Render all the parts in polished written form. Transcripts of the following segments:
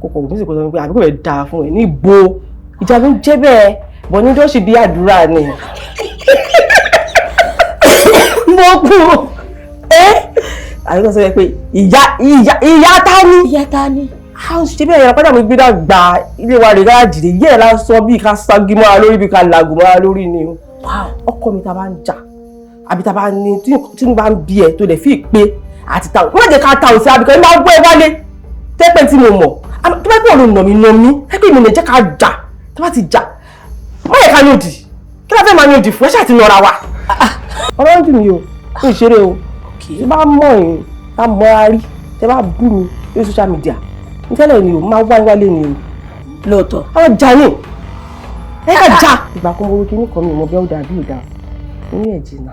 Kò kọ̀ mí sì kò sọ pé àbí kò fẹ́ dáa fún ẹ ní ibo. Ìjà ló ń jẹ́ bẹ́ẹ̀ bọ̀ ní jọ́sì bí àdúrà ni. Mo kú ẹ́ àbí kò sọ pé ìyá ìyá ìyá ta ni. Ìyá ta ni. A ń ṣe bẹ́ẹ̀ yẹn padà. Mo gbé dàgbà ilé wa rè gáràjì rè yẹ́ ẹ̀ lásán bí ká ságí mọ́ra lórí, bí ká làgùn mọ́ra lórí ni o. Ọkọ mi, ta bá ń jà àbí ta bá ní tí bá ń bí ẹ tó lè fi pé àti ta wọ́n jẹ́ ká ta òsì àbíkọ́ ní máa gbọ́ ẹ wálé tẹ́pẹ́ tí mo mọ̀ tó bá pọ̀ ló nà mí nà mí tẹ́pẹ́ mi lè jẹ́ ká jà. Tó bá ti jà, má yẹ ká ní òdì. Kí la fẹ́ máa ní òdì fún ẹ? Ṣáà ti nọra wa. Ọ̀rọ̀ ń dùn mí o, ní ìṣeré o. Tí bá mọ̀ yín, bá mọ́ra rí, tẹ́ bá bú mi lórí social media ní tẹ́lẹ̀ ni o, máa wá wálé ni o. Lóòótọ́. Àwọn jà ní ẹ ká jà. Ìgbà kan mo wí kíní kan, mi ò mọ bí ó dàbí ìdá nínú ẹ̀ jìnnà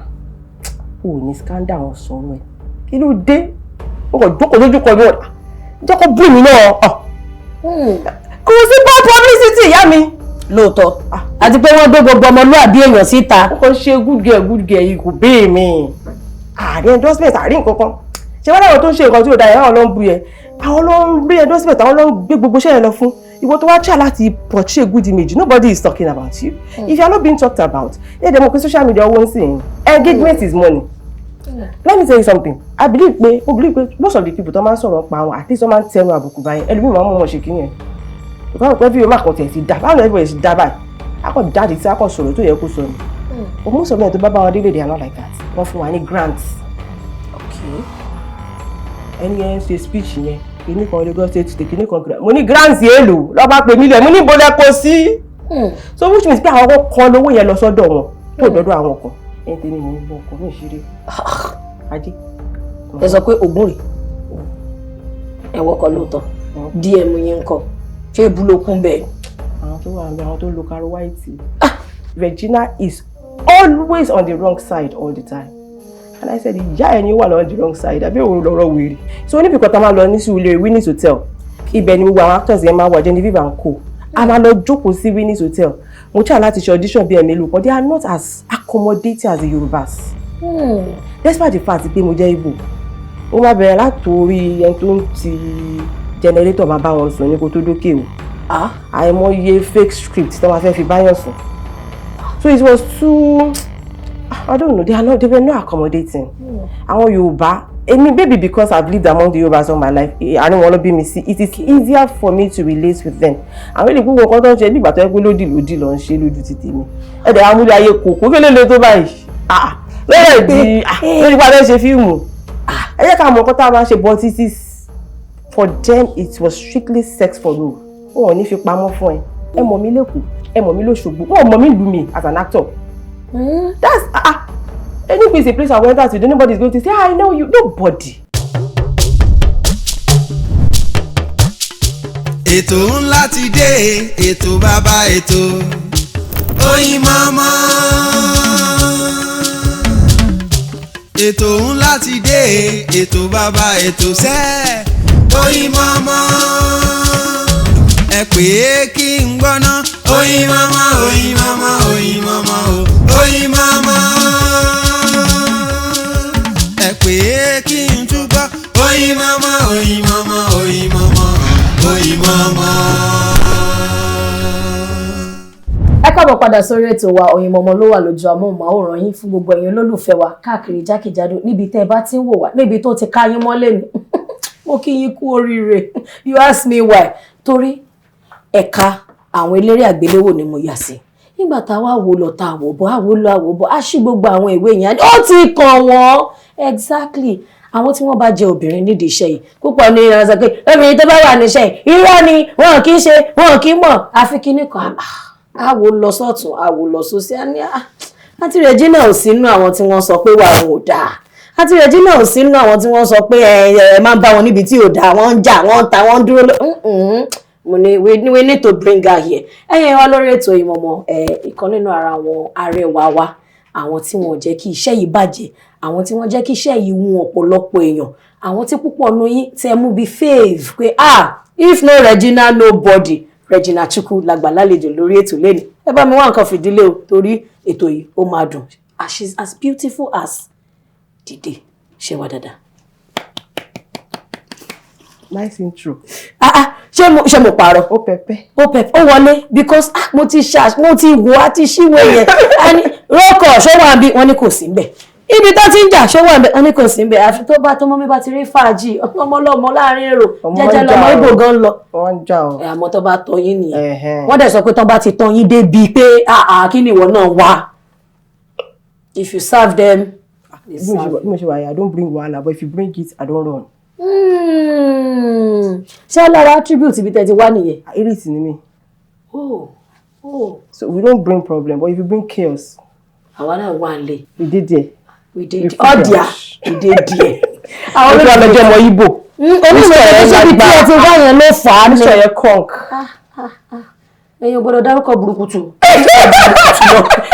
o ní scandal wọn sọ̀rọ̀ ẹ̀. Kí ló dé? O kò jókòó lójú kan ní ọ̀dà jẹ́ kó bú mi náà. Kò sí bad publicity, ìyá mi. Lóòótọ́, àti pé wọ́n gbé gbogbo ọmọlúàbí èèyàn síta. Ó kàn ṣe good girl, good girl yìí kò bẹ́ẹ̀ mi àárín endorsement, àárín nǹkan kan ṣé wọ́n láwọn tó ń ṣe nǹkan tí ò da yẹn, àwọn ló ń bu yẹn, àwọn ló ń rí endorsement, àwọn ló ń gbé gbogbo iṣẹ́ yẹn lọ fún. Ìwọ tó wá try láti portray good image, nobody is talking about you. If you are not being talked about, ẹ dẹ̀ mọ̀ pé social media, owó ń sìn, engagement is money. Let me tell you something. I believe pé mo believe pé most of the people tó máa ń sọ̀rọ̀ pa àwọn, at least wọ́n máa ń tẹnu àbùkù báyìí. Ẹlòmíì máa ń mọ̀ wọ́n ṣe kíni yẹn ìkọ́ pé fídíò máa kàn tẹ̀ sí dá báwo ni everybody ṣe dá báyìí, a kàn jáde tí a kàn sọ̀rọ̀ tó yẹ kó sọ ni. But most of them tó bá bá wọn délé, they are not like that. Wọ́n fún wa ní grants. Ẹni yẹn ń ṣe speech yẹn, kìíní kan Lagos State state, kìíní kan grant. Mo ní grants èèlò lọ́ba pè mílíọ̀nù, mo ní ibo lẹ kó sí? So which means pé àwọn kan lówó yẹn lọ sọ́dọ̀ wọn tó dọ́dọ̀ àwọn kan. Ẹni tèmi mò ń bọ̀ ọkọ mi ṣeré ajé. Ẹ sọ pé ògùn rè ẹ wọkọ̀ lóòótọ́. DM yín ń kọ, ṣé ebú ló kún bẹ́ẹ̀? Àwọn tó wà ní àwọn tó ń lo caro white. Regina is always on the wrong side all the time, and I said, ìyá ẹ ni ó wà on the wrong side àbí òun lọ́rọ̀ wèrè. So níbi kan tá a máa lọ ní Surulere, Winnie's Hotel, ibẹ̀ ni gbogbo àwọn actors yẹn máa wà, Genevieve and co. A máa lọ jókòó sí Winnie's Hotel. Mo try láti ṣe audition bí ẹ̀mí but they are not as accommodating as the Yorubas, despite the fact pé mo jẹ́ Igbo. Ó máa bẹ̀rẹ̀ látòrí ẹni tó ń ti generator máa bá wọn sùn ní kó tó dókè o. Àìmọye fake script tó máa fẹ́ fi báyọ̀ sùn. So it was too, I don't know, they are not, they were not accommodating. Àwọn Yorùbá, èmi, maybe because I've lived among the Yorubas all my life, àárín wọn ló bí mi sí, it is easier for me to relate with them. Àwọn èlé gbogbo nǹkan tó ń ṣe nígbà tó yẹ pé lódì lódì ló ń ṣe lójú ti tèmi. Ẹ̀dẹ̀ amúlẹ̀ ayé kò kó kí ló lè tó báyìí lórí ìdí lórí pa fẹ́ ṣe fíìmù. Ẹ jẹ́ ká mọ̀ nǹkan tá a máa ṣe, but it is for them, it was strictly sex for role. Wọn ò ní fi pamọ́ fún ẹ. Ẹ mọ̀ mí lẹ́kọ̀ọ́, ẹ mọ̀ mí lóṣogbo, wọn ò mọ̀ mí lù mí as an actor. That's ah ah, any place, a place I went out to, nobody is going to say, "I know you." Nobody. Ètò ńlá ti dé, ètò bàbá ètò, Oyinmomo. Ètò ńlá ti dé, ètò bàbá ètò sẹ́, Oyinmomo. Ẹ pè é kí n gbọ́ná. Oyinmomo, Oyinmomo, Oyinmomo o, Oyinmomo. Ẹ pè é kí n túbọ̀. Oyinmomo, Oyinmomo, Oyinmomo, Oyinmomo. Ẹ káàbọ̀ padà sórí ètò wa Oyinmomo ló wà lójú amóhùnmáwòrán yín. Fún gbogbo ẹ̀yin olólùfẹ́ wa káàkiri jákèjádò níbi tẹ́ ẹ bá ti ń wò wá, níbi tó ti ká yín mọ́lẹ̀ ní, mo kí yín kú oríire. You ask me why? Torí ẹ̀ka àwọn eléré àgbéléwò ni mo yà sí. Nígbà tá a wá wò lọ, tá a wò bọ̀, a wò lọ, a wò bọ̀, a ṣí gbogbo àwọn ìwé yẹn, ó ti kàn wọ́n. Exactly, àwọn tí wọ́n bá jẹ́ obìnrin nídìí iṣẹ́ yìí púpọ̀ ní ìran sọ pé obìnrin tó bá wà níṣẹ́ yìí, irọ́ ni, wọn kì í ṣe, wọn kì í mọ̀. Àfi kíní kan, a wò lọ sọ́tún, a wò lọ sósì, a ní àǹtí Regina ò sínú àwọn tí wọ́n sọ pé wà wọn ò dáa. Àǹtí Regina ò sínú àwọn tí wọ́n sọ pé ẹ máa ń bá wọn níbi tí ò dáa, wọ́n ń jà, wọ́n ń ta, wọ́n ń dúró. Mo ní we need to bring her here. Ẹ̀yin wa lórí ètò Oyinmomo, ìkan nínú ara àwọn arẹwà wa, àwọn tí wọ́n jẹ́ kí iṣẹ́ yìí bàjẹ́, àwọn tí wọ́n jẹ́ kí iṣẹ́ yìí wun ọ̀pọ̀lọpọ̀ èèyàn, àwọn tí púpọ̀ nu yín tẹ́ mú bí fave pé, "Ah, if no Regina, nobody." Regina Chukwu làgbà lálejò lórí ètò lẹ́nu. Ẹ bá mi wá nǹkan fìdílé o, torí ètò yìí ó máa dùn. Ah, she's as beautiful as the day. Ṣe wá dáadáa? Nice intro. Ah ah, Ṣé mo parọ́? Ó pẹpẹ. Ó pẹ, ó wọlé because, ah, mo ti ṣá, mo ti wò á ti ṣíwèé yẹn. Ẹni rọkọ ṣó wà bí, wọn ní kò sí ń bẹ. Ibi tó ti ń jà, ṣó wà ń bẹ, wọn ní kò sí ń bẹ. Àfi tó bá tó mọ́ mi bá ti rí fàájì ọmọlọ́mọ láàrin èrò. Ọmọ jẹ́jẹ́ ń lọmọ jà o. Ìbò gan lọ. Wọ́n ń jà o. Ẹ, àmọ́ tó bá tọ́ yín nìyẹn. Wọ́n dẹ̀ sọ pé tó bá ti tọ́ yín débi pé, ah ah, kí ni ìwọ náà wá, if you serve them, they Bí mo ṣe serve. Bí mo ṣe wà yìí, I don't bring wahala, but if you bring it, I don't run. Ṣé lára attribute ibi tẹ́ ti wá nìyẹn? Iris ni mi. Oh. So we don't bring problem, but if you bring chaos, Àwa náà wà nílé. We dey there. We dey We ọ̀dìà, we dey there. Àwọn Ó tún wà lọ́jọ́ ọmọ Igbo. Oníwèé tó ṣe ibi tí ẹ ti wá yẹn ló fà á ni. Mr. yẹn conk. Ẹ̀yin ò gbọ́dọ̀ dárúkọ burúkutu,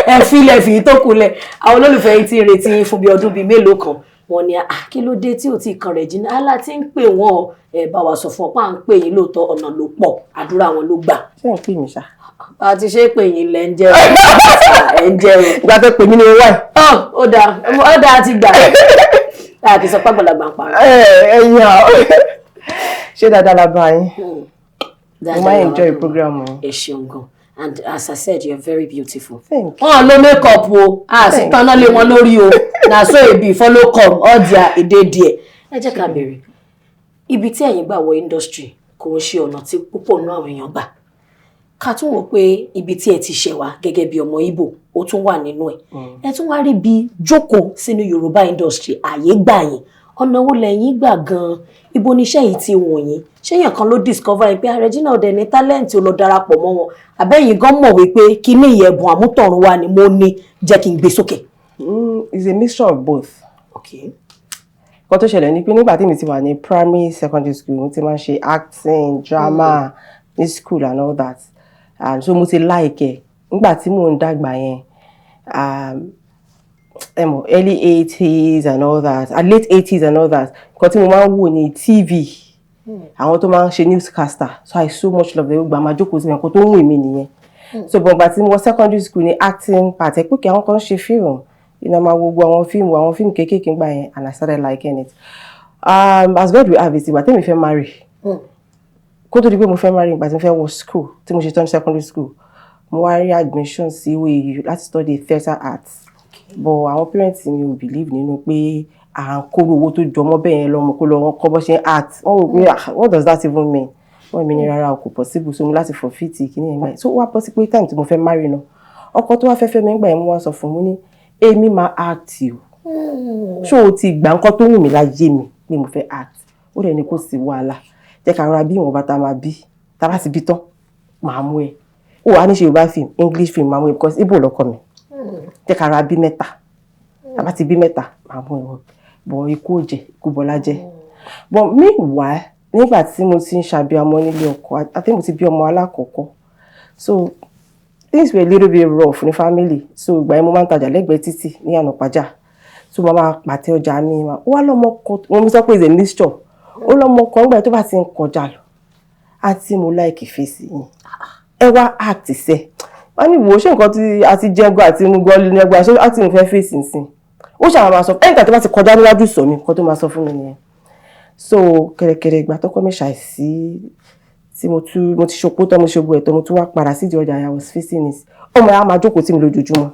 ẹ filẹ̀ fi tó kulẹ̀. Àwọn olólùfẹ́ yìí ti ń retí yín fún bí ọdún bíi mélòó kan. Wọ́n ní, ah, kí ló dé tí ò tí kan Regina? Alá tí ń pè wọ́n, ẹ bá wa sọ fún ọ pé à ń pè yín lóòótọ́, ọ̀nà ló pọ̀, àdúrà wọn ló gbà. Ṣé ẹ̀ ń pè mí ṣá? Bá a ti ṣe é pè yín lẹ́ ń jẹ́ o, ẹ̀ ń jẹ́ o. Ìgbà tó pè mí ní wáì. Ọ̀, ó dáa, ó dáa, ti gbà. A kì í sọ pé àgbàlagbà ń parọ́. Ẹ ẹ̀yin à, ṣé dáadáa la bá yín? Mo máa ń enjoy program yín. Ẹ ṣeun gan, and as I said, you are very beautiful. Thank you. Wọn lo make up o, a sì tanná lé wọn lórí o. Na so e be, follow come all their èdè díẹ̀. Ẹ jẹ́ ká bẹ̀rẹ̀ ibi tí ẹ̀yin gbà wọ industry. Kò ń ṣe ọ̀nà tí púpọ̀ nínú àwọn èèyàn gbà. Ká tún wò pé ibi tí ẹ ti ṣẹ̀ wá gẹ́gẹ́ bí ọmọ Ìgbò, ó tún wà nínú ẹ̀. Ẹ tún wá rí bí jókòó sínú Yorùbá industry, àyè gbà yín. Ọ̀nà wo lẹ́yìn gbà gan-an? Ibo níṣẹ́ yìí ti wọ̀nyí? Ṣé èèyàn kan ló discover yín pé, ah, Regina ọ̀dẹ̀ ní talent, ó lọ darapọ̀ mọ́ wọn, àbẹ́yìn gan mọ̀ wípé kíní ìyẹ̀bùn àmútọ̀run wa ni mo ní, jẹ́ kí n gbé sókè? It's a mixture of both. Nǹkan tó ṣẹlẹ̀ ni pé nígbà tí mi ti wà ní primary, secondary school, mo ti máa ń ṣe acting, drama ní school and all that, and so mo ti like ẹ̀. Nígbà tí mò ń dàgbà yẹn, ẹ mọ̀, early 80s and all that and late 80s and all that, nǹkan tí mo máa ń wò ní TV, àwọn tó máa ń ṣe newscaster. So I so much love them. Gbà máa jókòó sí nǹkan tó ń wù mí nìyẹn. So but ìgbà tí mo wọ secondary school ní acting part, ẹ pé kí àwọn kan ṣe fíìmù iná, máa wo gbogbo àwọn fíìmù kéékèèké gbà yẹn, and I started liking it. As God will have it, ìgbà tẹ́mi fẹ́ marry, kó tó di pé mo fẹ́ marry, ìgbà tí mo fẹ́ wọ school, tí mo ṣe tán secondary school, mo wá rí admission sí OAU láti study theatre arts, but àwọn parents mi ò believe nínú pé à ń kóró owó tó jọmọ́ bẹ́ẹ̀ yẹn lọ́mọ kó lọ wọn kọ́ bọ́ ṣe ń art. Wọ́n wò pé, "Ah, what does that even mean?" Wọ́n mi ní rárá o, kò possible. So mo láti forfeit kíní yẹn gbà yẹn. So ó wá bọ́ sí pé time tí mo fẹ́ marry náà, ọkọ tó wá fẹ́ fẹ́ mi gbà yẹn, mo wá sọ fún mi ní èmi máa act o. Ṣé o ti gbà nǹkan tó wù mí láyé mi pé mo fẹ́ act? Ó dẹ̀ ní kò sí wàhálà, jẹ́ ká rọra bí ìwọ̀nba tá a máa bí. Tá a bá ti bí tán, màá mú ẹ. Ó wà ní ṣe Yorùbá film, English film, màá mú ẹ, because Igbo lọkọ mi. Jẹ́ ká rọra bí mẹ́ta, tá a bá ti bí mẹ́ta, màá mú ẹ wọ bọ̀. Ikú ò jẹ́ ikú bọ́lá jẹ́. But meanwhile, nígbà tí mo ti ń ṣàbíamọ nílé ọkọ, I think mo ti bí ọmọ alákọ̀ọ́kọ́, so things were a little bit rough ní family. So ìgbà yẹn, mo máa ń tajà lẹ́gbẹ̀ẹ́ títì ní Ànàpájà. So mo máa pàtẹ ọjà mi. Ó wá lọ́mọ kan, mo sọ pé it's a mixture. Ó lọ́mọ kan nígbà tó bá ti ń kọjá lọ, àti mo like face yín, ẹ wá act sẹ́. Wọ́n ní wò ó, ṣé nǹkan tí a ti jẹ́ gan àti mú gan ní ẹgbẹ́, ṣé àti mo fẹ́ face nsìn? Ó ṣàwọn máa sọ ẹ̀yìn tó bá ti kọjá níwájú sọ mi, nǹkan tó máa sọ fún mi nìyẹn. So kẹ̀rẹ̀kẹ̀rẹ̀, ìgbà tọ́kọ mi ṣàìsí, tí mo tún mo ti ṣopó tán, mo ṣe gbogbo ẹ̀tọ́, mo tún wá padà sídìí ọjà. I was facing it. Ọmọ yẹn á máa jókòó tì mí lójoojúmọ́.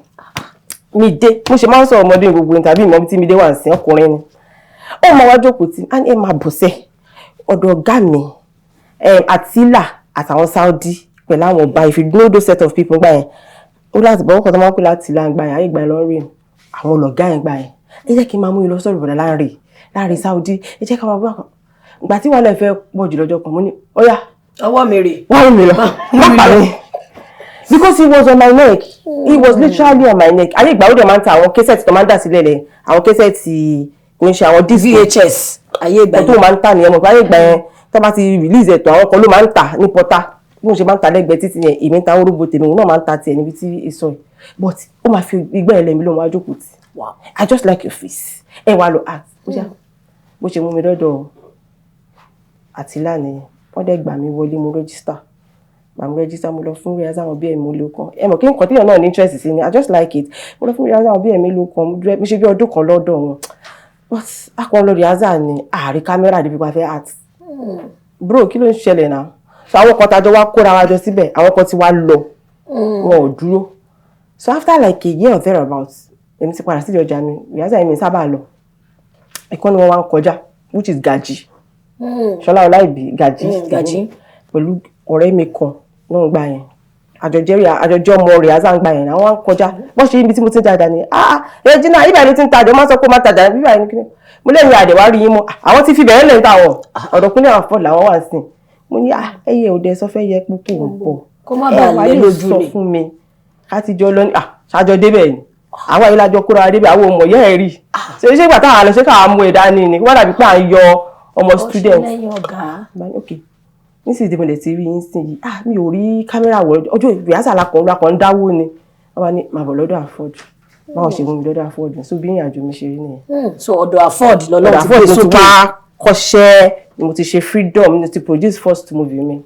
Mi dé, mo ṣe máa ń sọ ọmọdé ní gbogbo tàbí ìmọ̀ tí mi dé wà sí ọkùnrin ni ó máa wá jókòó tì á ní ẹ máa bọ̀ sẹ́ ọ̀dọ̀ ọ̀gá mi Àtìlà àtàwọn Saudi pẹ̀lú àwọn ọba. If you know those set of people gbà yẹn, ó láti bọ̀ ọkọ̀ tó máa ń pè láti ìlà gbà yẹn, ayé ìgbà yẹn lọ́rìn àwọn ọlọ́gá yẹn gbà yẹn. Ẹ jẹ́ kí n máa mú yín lọ sọ́dọ̀ bọ̀dà láàrin láàrin Saudi, ẹ jẹ́ ká máa gbọ́. Ìgbà tí wàhálà ẹ fẹ́ pọ̀ jù lọ́jọ́ kan, mo ní ó yá, Ọwọ́ mi rè. Wá mi lọ, má pa mí, because he was on my neck. He was literally on my neck. Ayé ìgbà ó dẹ̀ máa ń ta àwọn cassette tó máa ń dà sílẹ̀ lẹ̀, àwọn cassette, kò ń ṣe àwọn disc. VHS ayé ìgbà tó yẹn. Máa ń tà nìyẹn. Mọ̀ pé ayé ìgbà yẹn, tó bá ti release ẹ̀tọ́, àwọn kan ló máa ń tà ní pọ́tà. Bí mo ṣe máa ń ta lẹ́gbẹ̀ẹ́ títì yẹn, èmi ń ta orógbó tèmi, òun náà máa ń ta tiẹ̀ níbi tí èso yìí, but ó máa fi igbá ẹ̀ lẹ́mi ló máa jókòó tì. "I just like your face, ẹ wá lọ act." Ó ṣá bó ṣe mú mi dọ́dọ̀ Àtìlá nìyẹn. Wọ́n dẹ̀ gbà mí wọlé, mo register, gbà mí register, mo lọ fún rehearsal àwọn bí ẹ̀mí mélòó kan. Ẹ mọ̀ kí nǹkan téèyàn náà ní interest sí ni, I just like it. Mo lọ fún rehearsal àwọn bí ẹ̀mí mélòó kan, mo ṣe bí ọdún kan lọ́dọ̀ wọn, but akọ lọ rehearsal ni ààrí kámẹ́rà débi pa fẹ́ act. Bro, kí ló ń ṣẹlẹ̀ náà? So àwọn kan tájọ wá kóra wa jọ síbẹ̀, àwọn kan ti wá lọ, wọn ò dúró. So after like a year or thereabouts, èmi ti padà sídìí ọjà mi, rehearsal mi sábà lọ. Ìkan ni wọ́n wá ń kọjá, which is Gaji, Ṣọlá Ọláìbí Gaji. Gaji. Pẹ̀lú ọ̀rẹ́ mi kan náà gbà yẹn, àjọjẹ́rì àjọjọ́ ọmọ rẹ̀ azá ń gbà yẹn. Àwọn wá ń kọjá bọ́n ṣe ibi tí mo ti ń tajà ni, "Ah, Regina, ibà ló ti ń tajà." Ó máa ń sọ pé ó máa tajà bíbà ní kíni. Mo lẹ́yìn àdẹ̀wá rí yín mọ́, àwọn tí fi bẹ̀rẹ̀ lẹ́yìn táwọn ọ̀dọ̀ Kúnlé Afod làwọn wà sí. Mo ní, "Ah, ẹyẹ òde sọ fẹ́ yẹ púpọ̀ ń bọ̀." Kó má bàa Ẹ wá lẹ́ lè lójú sọ ni. fún mi ká ti jọ lọ ní, ah, ṣájọ débẹ̀ ni àwa yìí lájọ kóra débẹ̀, àwọn ọmọ yẹ́ ẹ̀ rí ṣe ṣé ìgbà táwọn àlọ́ ṣé káà mú ẹ̀ dání ni, kó má dàbí pé à ń yọ ọmọ student. Lẹ́yìn ọ̀gá. Bá ní, "Ok, nísìsiyìí tí mo lè ti rí yín sí yìí, ah, mi ò rí kámẹ́rà wọ̀ ọjọ́ ìrìásà lakàn ń dáwó ni." Wọ́n bá ní màá bọ̀ lọ́dọ̀ Afod. Báwọn ṣe mú mi lọ́dọ̀ Afod. So bí ìrìn àjò mi ṣe rí nìyẹn. So ọ̀dọ̀ Afod lọ́lọ́run Ọ̀dọ̀ ti Afod gbé mo ti sókè. wá kọ́ṣẹ́ ni, mo ti ṣe freedom, mo ti produce first movie mi.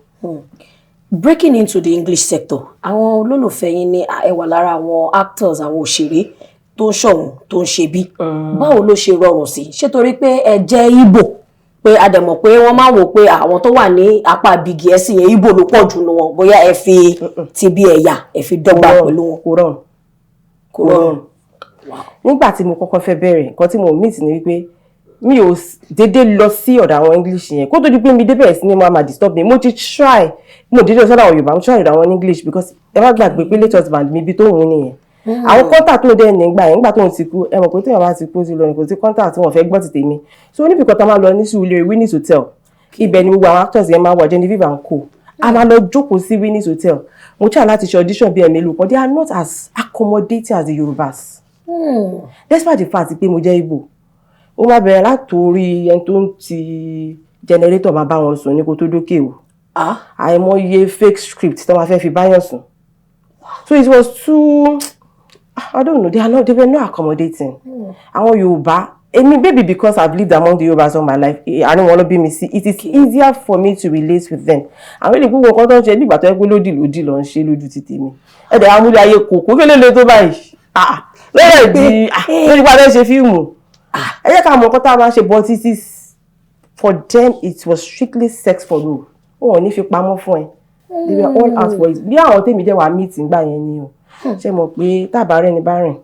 Breaking into the English sector, àwọn olólùfẹ́ yín ní ẹ wà lára àwọn actors, àwọn òṣèré tó ń ṣọ̀hún tó ń ṣe bí. Báwo ló ṣe rọrùn sí? Ṣé torí pé ẹ jẹ́ Ìgbò, pé a dẹ̀ mọ̀ pé wọ́n máa ń wò pé àwọn tó wà ní apá ibi Gẹ̀ẹ́sì yẹn, Ìgbò ló pọ̀ jù nù wọn, bóyá ẹ fi ti bí ẹ̀yà ẹ fi dọ́gba pẹ̀lú wọn? Kò rọrùn. Kò rọrùn. Nígbà tí mo kọ́kọ́ fẹ́ bẹ̀rẹ̀, nǹkan tí mo meet ni wípé mi ò dédé lọ sí ọ̀dọ̀ àwọn English yẹn. Kó tó di pé mi dé bẹ̀rẹ̀ sí ní máa disturb mi, mo ti try, mo dédé lọ sọ́dọ̀ àwọn Yorùbá, mo try ọ̀dọ̀ àwọn English, because ẹ má gbàgbé pé late husband mi, ibi tó wù ú nìyẹn. Àwọn contact tó dẹ̀ nígbà yẹn, nígbà tó ń ti kú, ẹ mọ̀ pé téèyàn bá ti kú, ti lọ ní, kò sí contact tí wọ́n fẹ́ gbọ́ ti tèmi. So níbi kan tá máa lọ ní Sùúrùlérè, Winnie's Hotel, ibẹ̀ ni gbogbo àwọn actors yẹn máa wà, Genevieve and co. A máa lọ jókòó sí Winnie's Hotel. Mo try láti ṣe audition bí ẹ̀mélòó kan, they are not as accommodating as the Yorùbás, despite the fact pé mo jẹ́ Igbo. Ó máa bẹ̀rẹ̀ látòrí ẹni tó ń ti generator máa bá wọn sùn ní kó tó dókè o. Ah. Àìmọye fake script tó máa fẹ́ fi báyọ̀ sùn. So it was too, I don't know, they were not accommodating. Àwọn Yorùbá, èmi, maybe because I've lived among the Yorùbás all my life, àárín wọn ló bí mi sí, it is easier for me to relate with them. Àwọn èlé gbogbo nǹkan tó ń ṣe nígbà tó yẹ pé lódì lódì ló ń ṣe lójú ti tèmi, ẹ̀dẹ̀ amúlẹ̀ ayé kò kó kí ló lè tó báyìí. Ah, lórí di lórí pa fẹ́ ṣe fíìmù, ẹ jẹ́ ká mọ nǹkan tá a máa ṣe. But it is for them, it was strictly sex for role. Wọn ò ní fi pamọ́ fún ẹ, they were all out for it. Bí àwọn tèmi jẹ́ wàá meet nígbà yẹn ni o, ṣe mọ̀ pé tábà rẹ̀ ni bá rìn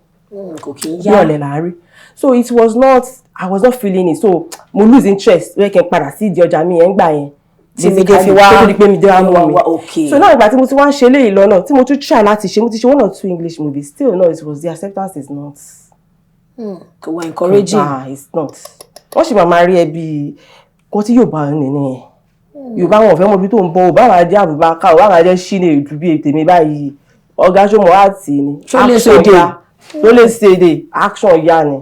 Kò kí ń bí yá. Ọ̀lẹ là ń rí. So it was not, I was not feeling it, so mo lose interest. Ó yẹ kí n padà sí ìdí ọjà mi yẹn gbà yẹn. Tí Mide fi wá. Tó di pé Mide wá mú mi. Okay. So náà, ìgbà tí mo ti wá ń ṣe eléyìí lọ́nà, tí mo tún try láti ṣe, mo ti ṣe one or two English movies, still no, it was, the acceptance is not Kò wá encouraging. Ah, it's not. Wọ́n sì máa máa rí ẹ bí kò tí Yorùbá ní nìyẹn. Yorùbá, wọn ò fẹ́ mọ ibi tó ń bọ̀. Ò bá máa jẹ́ Abubakar, ò bá máa jẹ́ Chinedu bíi tèmi báyìí, ọ̀gá ṣọmọ àti ni. Ṣó lè Action ṣèdè? ya. Tó lè ṣèdè, action ya ni.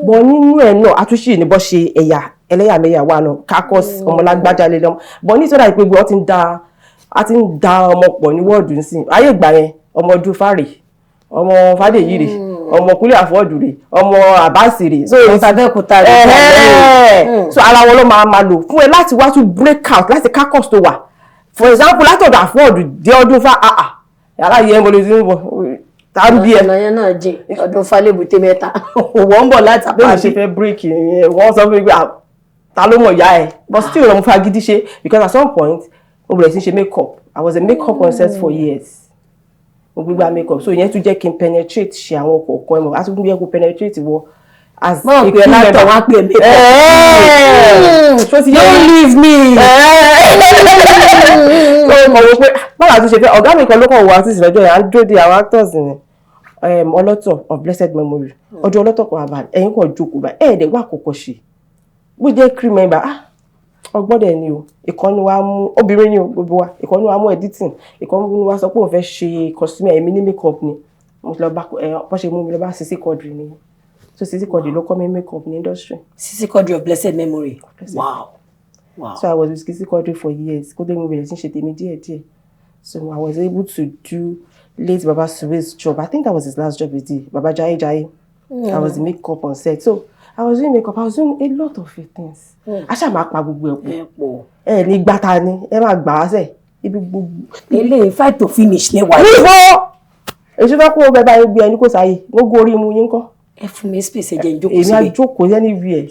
But nínú ẹ̀ náà, àtúnṣe ní bọ́ ṣe ẹ̀yà ẹlẹ́yàmẹ̀yà wà náà, kakọ́s ọmọlágbájá lé lọ́mọ. But ní ìtọ́jà ìpè wọ́n ti ń da, a ti ń da ọmọ pọ̀ ní wọ́ọ̀dù nísìn. Ayé ìgbà yẹn, ọmọ ọdún fàrè, ọmọ fàdèyí rè, ọmọ Kúnlé Afod rè, ọmọ Àbáàsì rè. So Ọmọ Abẹ́òkúta rè. Ẹ̀hẹ́. So ara wọn ló máa máa lò fún ẹ láti wá tún break out láti kakọ́s tó wà. For example, látọ̀dọ̀ Afod dé ọdún fa, ah ah, yàrá yẹn mo lè ti ń bọ̀ tàbí bí ẹ. Ọ̀nà yẹn náà jìn, ọdún falẹ́bùté mẹ́ta òwò ń bọ̀ láti Bẹ́ẹ̀ mi ṣe fẹ́ break yẹn, wọ́n sọ fún mi pé, "Ah, ta ló mọ̀ ìyá ẹ̀?" But still mo fagídí ṣe, because at some point mo bẹ̀rẹ̀ sí ṣe make up. I was a make up on set for years. Mo gbégbá make up, so ìyẹn tún jẹ́ kí n penetrate ṣe àwọn kọ̀ọ̀kan ẹ̀ mọ̀, àti tún jẹ́ kó penetrate wọ as Mọ̀ pé látọ̀ wá pè make up. Ṣó ti yé? Don't leave me. So mo wò pé báwo àti ṣe fẹ́ ọ̀gá mi kan ló kàn wọ artist lọ́jọ́ yẹn, à ń dúró de àwọn actors ni, Ọlọ́tọ̀ of blessed memory. Ọjọ́ Ọlọ́tọ̀ kan àbá ẹ̀yìn kan jókòó báyìí, ẹ̀ẹ́dẹ̀ wà kọ̀kọ̀ ṣe bó jẹ́ crew member. Ah, ọgbọ́n dẹ̀ ni o. Ìkànnì wa mú obìnrin ni o, gbogbo wa. Ìkànnì wa mú editing, ìkànnì wa sọ pé òun fẹ́ ṣe costume, èmi ní make up ni. Mo lọ bá ẹ bọ́n ṣe mú mi lọ bá Sisi Quadri ni. So Sisi Quadri ló kọ́ mi make up ní industry. Sisi Quadri of blessed memory. Wow. So I was with Sisi Quadri for years kó tó mo bẹ̀rẹ̀ sí ṣe tèmi díẹ̀díẹ̀. So I was able to do late Baba Suwe's job. I think that was his last job with the Baba Jaiye Jaiye. I was the makeup on set. So I was doing makeup, I was doing a lot of things. A ṣáà máa pa gbogbo ẹ̀ pọ̀. Ẹ pọ̀. Ẹ ní gbàtà ni ẹ máa gbà á sẹ̀ ibi gbogbo. Eléyìí fight to finish lẹ́wà. Níbo èso fẹ́ kó o bẹ báyìí gbé ẹni kò sáyé gbogbo orí mu yín kọ́. Ẹ fún mi space, ẹ jẹ́ n jókòó Èmi á síbẹ̀. jókòó anywhere.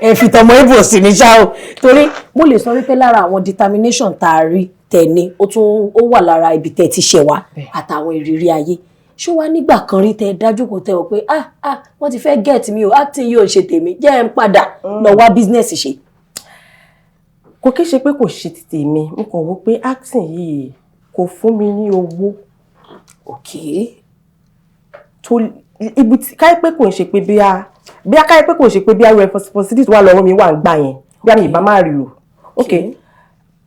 Ẹ fi tọmọ ibo sí mi ṣá o, torí mo lè sọ wípé lára àwọn determination tá a rí. Tẹ́ ní ó tún ó wà lára ibi tẹ́ ti ṣẹ̀ wá àtàwọn ìrírí ayé. Ṣó wá nígbà kan rí tẹ́ dájú kò tẹ́ ọ pé, "Ah ah, wọ́n ti fẹ́ get mi o, acting yóò ṣe tèmi, jẹ́ ẹ̀ ń padà lọ wá business ṣe"? Kò kí ṣe pé kò ṣe ti tèmi. Mo kàn wò pé acting yìí kò fún mi ní owó tó ibi tí káyọ̀ pé kò ń ṣe pé bí a káyọ̀ pé kò ń ṣe pé bí a responsibility wà lọ́wọ́ mi wà ń gbà yẹn, bí a mi ìbá má rí o. Ok,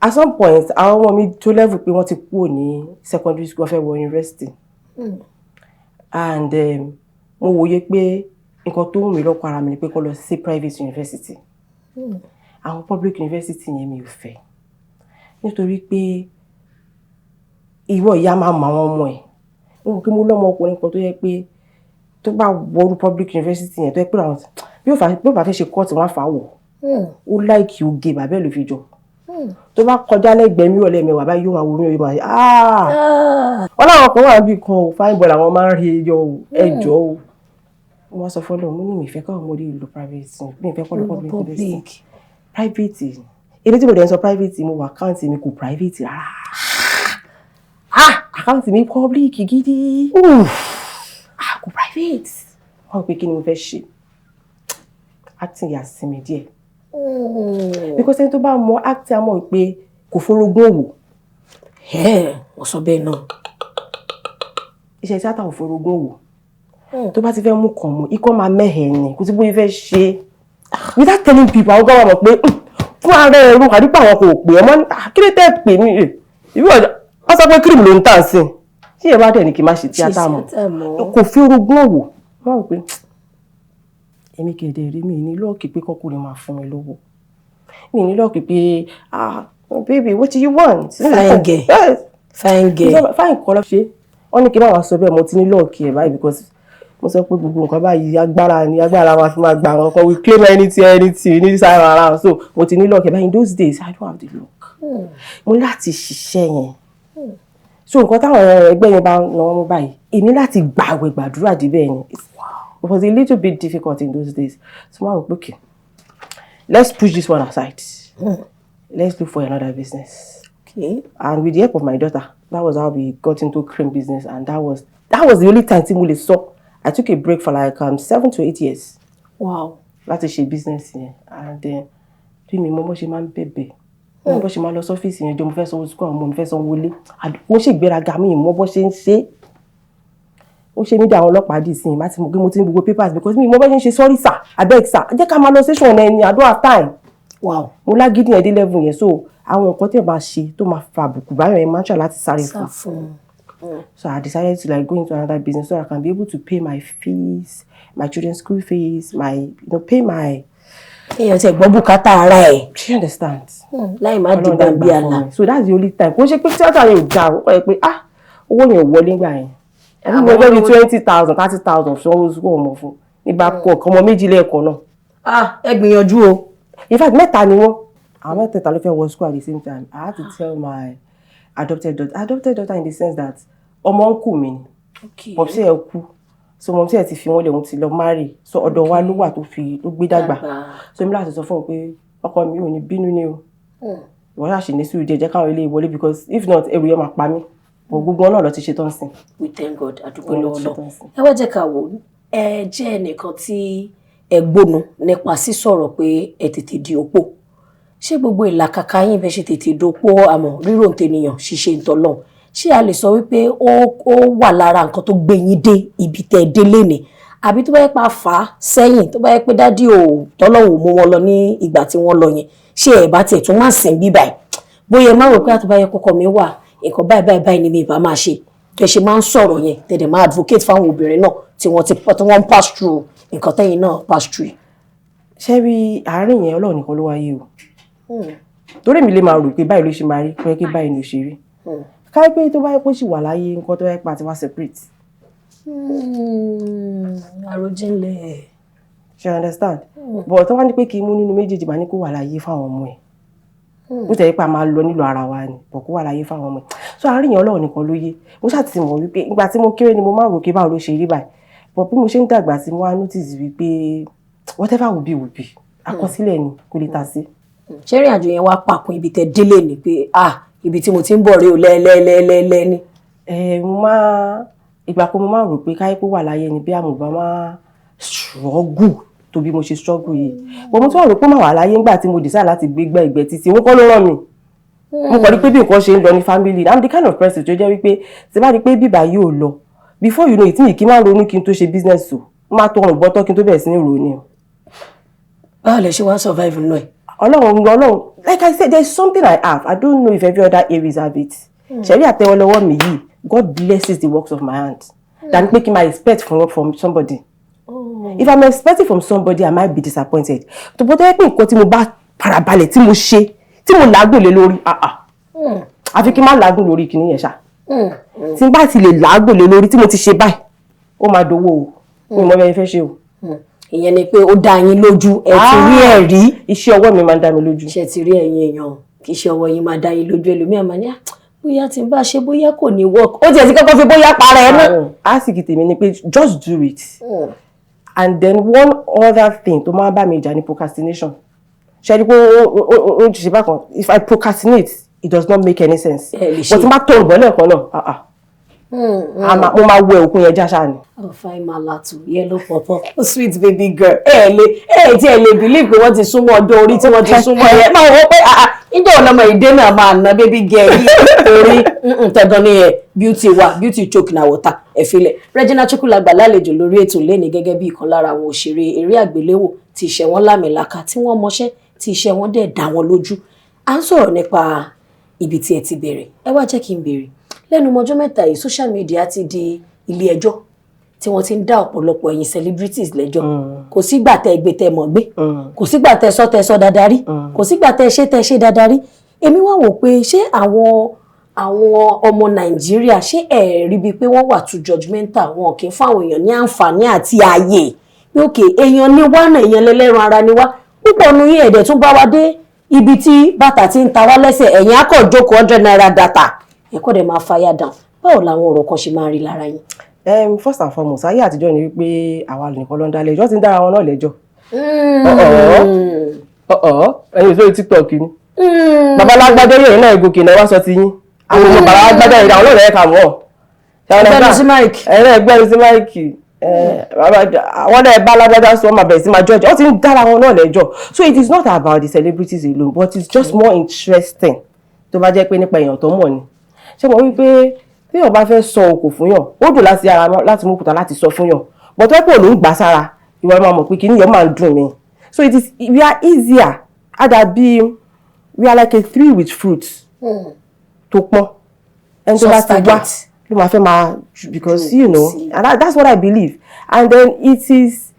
at some point, àwọn ọmọ mi tó level pé wọ́n ti kúrò ní secondary school, wọ́n fẹ́ wọ university, and mo wòye pé nǹkan tó wù mí lọ́kọ̀ ara mi ni pé kó lọ sí private university. Àwọn public university yẹn, mi ò fẹ́, nítorí pé ìwọ ìyá máa mọ àwọn ọmọ ẹ̀. Mo rò pé mo lọ́mọ ọkùnrin kan tó yẹ pé tó bá wọrú public university yẹn, tó yẹ pé àwọn bí ó bá fẹ́ ṣe court, wọn á fà á wọ̀. Ó like oge, bàbá ẹ̀ ló fi jọ. Tó bá kọjá lẹ́gbẹ̀ẹ́ mi rọ̀lẹ́ mẹ́wàá báyìí, yóò máa wo mi, yóò máa ṣe, "Ah." Wọ́n láwọn kan wà níbi kan o, fine boy làwọn máa ń rí yọ o. Ẹjọ́ o, mo wá sọ fọlọ́, mo ní mi ìfẹ́ káwọn ọmọdé lọ private, mi ìfẹ́ kọ́ lọ public university. Private, èmi tí mo dẹ̀ ń sọ private, mo wà, account mi kò private rárá. Ah, account mi public gidi. Ah, kò private. Wọ́n pè kí ni mo fẹ́ ṣe? Acting yà sí mi díẹ̀, because ẹni tó bá mọ acting á mọ̀ pé kò forogún òwò. Wọ́n sọ bẹ́ẹ̀ náà. Iṣẹ́ tíátà ò forogún òwò. Tó bá ti fẹ́ mú kàn mọ́, ikọ́ máa mẹ́hẹ̀ẹ́ ni, kò sí bóyá fẹ́ ṣe without telling people. Àwọn gbọ́dọ̀ mọ̀ pé fún ara ẹ̀rù àdúgbò àwọn kò pè ọmọ ní kí ló tẹ́ pè mí. Ìwé ọ̀dọ́ wọ́n sọ pé cream ló ń tà sí tí ẹ bá dẹ̀ ní kí n má ṣe tíátà mọ́, kò fi orogún òwò. Wọ́n rò pé èmi kẹ̀dẹ̀ rí mi ní luck pé kọ́kùnrin máa fún mi lówó, mi ní luck pé, "Ah baby, what do you want?" Fine girl. Fine girl. Fine kọ́ lọ ṣe. Wọ́n ní kí n má wàá sọ bẹ́ẹ̀, mo ti ní luck ẹ̀ báyìí, because mo sọ pé gbogbo nǹkan báyìí, agbára ni agbára wa fi máa gbà wọn kan. We claim anything, anything ní this time around. So mo ti ní luck ẹ̀ báyìí. In those days, I don't have the luck. Mo ní láti ṣiṣẹ́ yẹn. So nǹkan táwọn ẹgbẹ́ yẹn bá náwó mú báyìí, èmi láti gbààwẹ̀ gbàdúrà débẹ̀ ni. It was a little bit difficult in those days. So mo wá wò pé, okay, let's push this one aside, let's look for another business. And with the help of my daughter, that was how we got into cream business, and that was the only time tí mo lè sọ I took a break for like 7 to 8 years láti ṣe business yẹn. And then bí mi mọ bó ṣe máa ń bẹ̀bẹ̀, mo bó ṣe máa lọ sọ́fíìsì yẹn jọ, mo fẹ́ sanwó school àwọn ọmọ mi, fẹ́ sanwó ilé, mo ṣe ìgbéraga, mi mọ bó ṣe ń ṣe. Ó ṣe mí dé àwọn ọlọ́pàá dì sí i, má ti mọ̀ pé mo ti ní gbogbo papers, because mi mọ bó ṣe ń ṣe. "Sorry sir, abeg sir, jẹ́ ká máa lọ station ẹni, I don't have time." Mo lágídí yẹn dé level yẹn. So àwọn nǹkan tí ẹ máa ṣe tó máa fa àbùkù báyọ̀ yẹn, máa ń ṣà láti sáré fún. So I decided to like go into another business so I can be able to pay my fees, my children's school fees, my pay my. Èèyàn ti gbọ́ bùkátà ara ẹ̀. Do you understand? Láì má dìgbà bí àlà. So that's the only time. Kò ṣe pé tíátà yẹn ò dáa, ó kọ́ ẹ pé, ah, owó yẹn ò wọlé gbà yẹn. Ẹbí mo fẹ́ bí 20,000, 30,000 sanwó school ọmọ fún ní Babcock, ọmọ méjì lẹ́ẹ̀kan náà. Ah, ẹ gbìyànjú o. In fact, mẹ́ta ni wọ́n. Àwọn mẹ́tẹ̀ẹ̀ta ló fẹ́ wọ school at the same time. I had to tell my adopted daughter, adopted daughter in the sense that ọmọ uncle mi ni. Popsi ẹ̀ kú, so mumsi ẹ̀ ti fi wọ́n lẹ̀, òun ti lọ marry, so ọ̀dọ̀ wa ló wà tó fi ló gbé dàgbà. So èmi láti sọ fún un pé ọkọ mi ò ní bínú ni o, ìwọ ṣáà ṣì ní sùúrù díẹ̀, jẹ́ káwọn ilé ìwọlé, because if not, ẹrù yẹn máa pa mí. But gbogbo wọn náà lọ ti ṣe tán sìn. We thank God, àdúgbò lọ́wọ́ lọ. Ẹ wá jẹ́ ká wò, ẹ jẹ́ ẹnìkan tí ẹ gbónu nípa sísọ̀rọ̀ pé ẹ tètè di opó. Ṣé gbogbo ìlàkàkà yín bẹ ṣe tètè dopó, àmọ́ rírò tènìyàn, ṣíṣe ìtọ́lọ́hún, ṣé a lè sọ wípé ó wà lára nǹkan tó gbé yín dé ibi tẹ́ ẹ dé lénìí? Àbí tó bá yẹ pa fà á sẹ́yìn, tó bá yẹ pé daddy ò tọ́lọ́hún ò mú wọn lọ ní ìgbà tí wọ́n lọ yẹn, ṣé ẹ bá tiẹ̀ tún má sìn bí báyìí? Bóyá ẹ má rò pé àtúbá yẹ kọ́kọ́ mi wà, nǹkan báyìí báyìí báyìí ni mi ìbá máa ṣe, tẹ ṣe máa ń sọ̀rọ̀ yẹn, tẹ̀dẹ̀ máa advocate fáwọn obìnrin náà tí wọ́n ti tí wọ́n ń pass through nǹkan tẹ́yìn náà pass through. Ṣé rí àárín yẹn, Ọlọ́run nìkan ló wáyé o, torí mi lè máa rò pé báyìí ló ṣe máa rí, pé kí báyìí ló ṣe rí. Káyọ̀ pé tó bá yẹ kó sì wà láyé, nǹkan tó yẹ pé àti wá separate. Àròjinlẹ̀. Ṣe understand? But tó wá ní pé kí n mú nínú méjèèjì, máa ní kó wà láyé fáwọn ọmọ ẹ̀. Bó tẹ̀ pé a máa lọ nílò ara wa ni, but kó wà láyé fáwọn ọmọ ẹ̀. So àárín yẹn, Ọlọ́run nìkan ló yé. Mo ṣáà ti mọ̀ wípé ìgbà tí mo kéré ni mo máa rò pé báwo ló ṣe rí báyìí, but bí mo ṣe ń dàgbà sí, mo wá notice wípé whatever will be will be. Àkọsílẹ̀ ni, kò lè ta sí. Ṣé ìrìn àjò yẹn wá pàkún ibi tẹ délé ni pé, ah, Ibi tí mo ti ń bọ̀ rí o, lẹ́ẹ̀lẹ́ẹ̀lẹ́ẹ̀lẹ́ ni. Ẹ mo máa ìgbà kan, mo máa rò pé káyé pé wà láyé ni bí àmùbá máa struggle tó bí mo ṣe struggle yìí, but mo tún wà rò pé má wà láyé nígbà tí mo decide láti gbégbá ìgbẹ́ títí òun kọ́ ló ràn mí. Mo kàn rí pé bí nǹkan ṣe ń lọ ní family, I'm the kind of person tó jẹ́ wípé tí bá rí pé bíbá yóò lọ, before you know it, mi kì í máa ronú kí n tó ṣe business o. Mo máa tọrùn bọ́tọ́ kí n tó bẹ̀rẹ̀ sí ní ronú o. Báwo lẹ ṣe wá survive nínú ẹ̀? Ọlọ́run, Ọlọ́run. Like I said, there is something I have. I don't know if every other areas have it. Ṣẹ̀rí àtẹwọ́lọ́wọ́ mi yìí, God blesses the works of my hands than pé kí n máa expect from somebody. If I'm expecting from somebody, I might be disappointed. Tó bó tó yẹ pé nǹkan tí mo bá farabalẹ̀, tí mo ṣe, tí mo làágùn lé lórí, ah ah, àfi kí n má làágùn lórí kìíní yẹn ṣá. Tí n bá ti lè làágùn lé lórí, tí mo ti ṣe báyìí, ó máa dowó o. Mi ò mọ bẹ́ẹ̀ fẹ́ ṣe o. Ìyẹn ni pé ó dá yín lójú, ẹ ti rí ẹ̀rí. Iṣẹ́ ọwọ́ mi máa ń dá mi lójú. Ṣe ti rí, ẹ̀yin èèyàn, kì í ṣe ọwọ́ yín máa dá yín lójú. Ẹlòmíà máa ní, "Ah, bóyá tí n bá ṣe, bóyá kò ní work." Ó tiẹ̀ ti kọ́kọ́ fi bóyá para ẹ̀ náà. Àsìkò tèmi ni pé just do it. And then one other thing tó máa ń bá mi jà ní procrastination. Ṣe ni pé ó ṣe bákan. If I procrastinate, it does not make any sense. Ẹ lè ṣe. But tí n bá tó ìbọn lẹ́ẹ̀kan náà, ah ah, mo máa wẹ òkun yẹn jáṣá ni. Oh, fine malatu, yellow pawpaw, sweet baby girl. Ẹ lè ẹ tí ẹ lè believe pé wọ́n ti súnmọ́ ọjọ́ orí tí wọ́n ti súnmọ́ yẹn. Máa wọ pé ah ah, níjọ́ ọ̀nàmọ̀ ìdè náà máa ná baby girl yìí torí tẹ̀gàn ni ẹ̀. Beauty wa, beauty choke na water. Ẹ filẹ̀. Regina Chukwu la gbà lálejò lórí ètò lẹ́ni gẹ́gẹ́ bí ìkan lára àwọn òṣèré eré àgbéléwò tí iṣẹ́ wọn lámìlaka, tí wọ́n mọṣẹ́, tí iṣẹ́ wọn dẹ̀ dá wọn lójú. À ń sọ̀rọ̀ nípa ibi tí ẹ ti bẹ̀rẹ̀. Ẹ wá jẹ́ kí n béèrè, lẹ́nu mọ́jọ́ mẹ́ta yìí, social media ti di ilé ẹjọ́ tí wọ́n ti ń dá ọ̀pọ̀lọpọ̀ ẹ̀yin celebrities lẹ́jọ́. Kò sígbà tẹ́ ẹ gbé tẹ́ mọ̀ gbé, kò sígbà tẹ́ sọ tẹ́ sọ dáadáa rí, kò sígbà tẹ́ ṣe tẹ́ ṣe dáadáa rí. Èmi wá wò pé ṣé àwọn ọmọ Nàìjíríà, ṣé ẹ rí bíi pé wọ́n wà too judgmental? Wọn kì í fáwọn èèyàn ní àǹfààní àti ààyè pé òkè èèyàn ní wá náà, èèyàn lẹ́lẹ́ran ara ni wá. Púpọ̀ nu yín ẹ̀dẹ̀ tún bá wa dé ibi tí bàtà ti ń ta wá lẹ́sẹ̀. Ẹ̀yìn akọ̀ jókòó, ₦100 data ẹ̀kọ́ dẹ̀ máa fire down. Báwo làwọn ọ̀rọ̀ kan ṣe máa rí lára yín? First and foremost, ayé àtijọ́ ni wípé àwa nìkan ló ń dá lẹ́jọ́, ti ń dára wọn náà lẹ́jọ́. Ọ̀ọ́, ẹ̀yin sórí TikTok ni babalágbádé yẹn náà gòkè náà wá sọ ti yín. Àwọn ọmọ babalágbádé yẹn, àwọn náà kà mọ́. Ẹgbẹ́nu sí mic. Ẹ̀rọ ẹgbẹ́nu sí mic. Àwọn náà bá lágbádá sọ, máa bẹ̀rẹ̀ sí máa judge. Ó ti ń dára wọn náà lẹ́jọ́. So it is not about the celebrities alone, but it's just more interesting tó bá jẹ́ pé nípa èèyàn tó mọ̀ ni. Ṣé mo wí pé téèyàn bá fẹ́ sọ òkò fún yàn, ó dùn láti ara láti mú òkúta láti sọ fún yàn, but tó pé òun ń gbà sára, ìwọ máa mọ̀ pé kíní yẹn máa ń dùn mí. So it is, we are easier àdàbí we are like a tree with fruits tó pọ́n. Ẹni tó bá ti wá ló máa fẹ́ máa, because you know, and that's what I believe. And then it is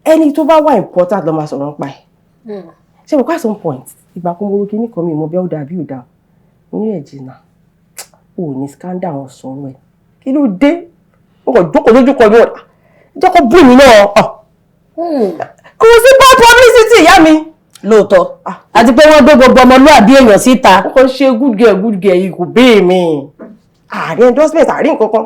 ẹni tó bá wà important ló máa sọ̀rọ̀ nípa ẹ̀. Ṣé mo kọ́, at some point, ìgbà kan mo ro kíní kan, mi mọ̀ bí ó dà bí ó dà. Mo ní ẹ̀jìnà ò ní scandal wọn sọ̀rọ̀ ẹ̀, kí ló dé? Mo kàn jókòó lójú kan ní ọ̀dà jẹ́ kó bù mí náà. Kò sí bad publicity, ìyá mi. Lóòótọ́, àti pé wọ́n gbé gbogbo ọmọlúàbí èèyàn síta. Wọ́n kàn ṣe good girl, good girl yìí kò bẹ́ẹ̀ mi àárín endorsement, àárín nǹkan kan.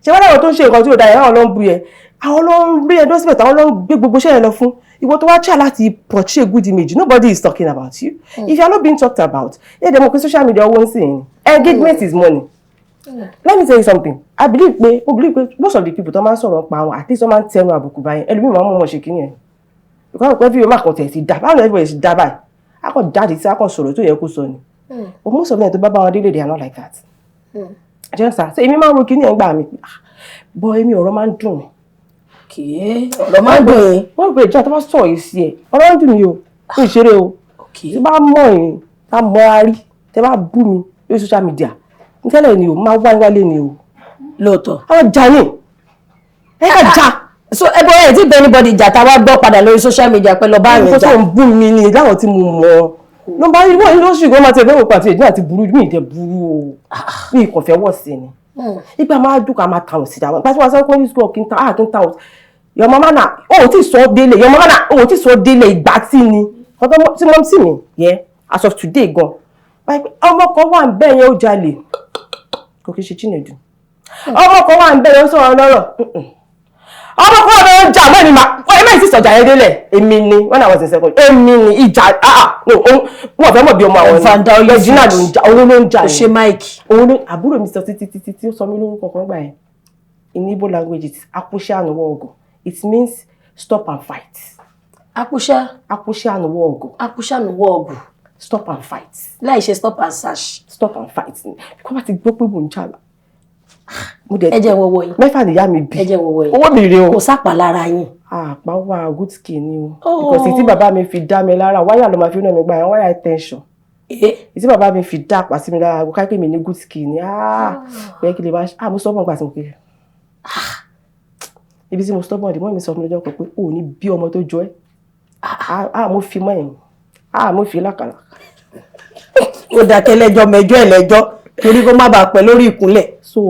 Ṣé wọ́n láwọn tó ń ṣe nǹkan tí ò dáa yẹn, àwọn ló ń bu yẹn, àwọn ló ń rí endorsement, àwọn ló ń gbé gbogbo iṣẹ́ yẹn lọ fún. Ìwọ tó wá try láti portray good image, nobody is talking about you. If you are not being talked about, yẹ dẹ̀ mọ̀ pé social media, owó ń sìn ní, engagement is money. Let me tell you something. I believe pé, mo believe pé most of the people tó máa ń sọ̀rọ̀ pa àwọn, at least wọ́n máa ń tẹnu àbùkù báyẹn. Ẹlòmíì máa ń mọ̀ wọ́n ṣe kíní yẹn because pé fífi máa kàn tẹ̀ sí dá báwo ni everybody ṣe dá báyìí, a kàn jáde sí, a kàn sọ̀rọ̀ tó yẹ kó sọ ni. But most of them tó bá bá wọn délé, they are not like that. Jẹ́ sà so èmi máa ń ro kíní ẹ̀ ń gbà mí, but èmi, ọ̀rọ̀ máa ń dùn mí. Kì í ọ̀rọ̀ máa ń dùn yín. Wọ́n rò pé ìjà tó bá sọ̀rọ̀ yìí sí ẹ̀, ọ̀rọ̀ ń dùn mí o, ní ìṣeré o. Tí bá mọ̀ yín, tá mọ́ra rí, tẹ́ bá bú mi lórí social media tẹ́lẹ̀ ni o, máa wá wálé ni o. Lóòótọ́. Àwọn jà ní ẹ ká jà. So ẹ bọ ẹ tí bẹ anybody jà tá a wá gbọ́ padà lórí social media pé lọ bá yẹn nǹkan jà? tó ń bú mi ni láwọn tí mo mọ̀ nọ́mbà wọ́n ló ṣì gbọ́n máa tẹ̀ fẹ́ wò pàtó ìdí àti burú mi ìdẹ burú o, mi kò fẹ́ wọ̀ sí ni. Ìgbà máa dùn ká máa tàwọn síta wọn pàṣẹ wọn secondary school, kí n ta ah kí n ta your mama na o ò tí sọ délé, your mama na o ò tí sọ délé. Ìgbà tí ni ọ̀tọ̀ tí mo sì mi yẹ as of today gan, ọmọ kan wà ń bẹ́ẹ̀ yẹn, ó jalè, kò kí ṣe Chinedu. Ọmọ kan wà ń bẹ́ẹ̀ yẹn, ó sọ̀rọ̀ lọ́rọ̀. Ọmọ kan wà bẹ́ẹ̀, ó jà mọ́ ẹni mà Ẹ má sì sọjà yẹn délẹ̀. Èmi ni, when I was in second, èmi ni ìjà. Ah, no, wọn fẹ́ mọ̀ bí ọmọ àwọn ni. Regina ló ń jà, òun ló ń jà. Kò ṣe máìkì. Òun ló, àbúrò mi sọ títí títí tí ó sọ mí lórúkọ kan gbà yẹn. In Igbo language, it's akwụsị anụwa ọgụ. It means stop and fight. Akwụsha. Akwụsị anụwa ọgụ. Akwụsha nụwa ọgụ. Stop and fight. Láì ṣe stop and search. Stop and fight. Kó bá ti gbọ́ pé mò ń jà lá. Mo dẹ̀ Ẹ jẹ́ wọ́wọ́ yín. 6 nìyá mi bí. Ẹ jẹ́ wọ́wọ́ yín. Owó mi rèé o. Kò sápà lára yín. Àpá wà, good skin ni o. Oh. Because ìtí bàbá mi fi dá mi lára, wáyà ló máa fi náà mi gbà yẹn, wáyà tension. Ìtí bàbá mi fi dá àpá sí mi lára, kó káyọ̀ mi ní good skin ni. Ah, bẹ́ẹ̀ kí lè máa ṣe. Ah, mo stubborn gbà tí mo kéré. Ibi tí mo stubborn dé, mọ́ mi sọ fún mi lọ́jọ́ kan pé o ò ní bí ọmọ tó jọ ẹ́. Ah, mo fi mọ́ ẹ̀yìn. Ah, mo fi lákàlà. Ó dákẹ́ lẹ́jọ́ mẹ́jọ́ ẹ̀ lẹ́jọ́ torí kó má bàa pẹ́ lórí ìkúnlẹ̀. So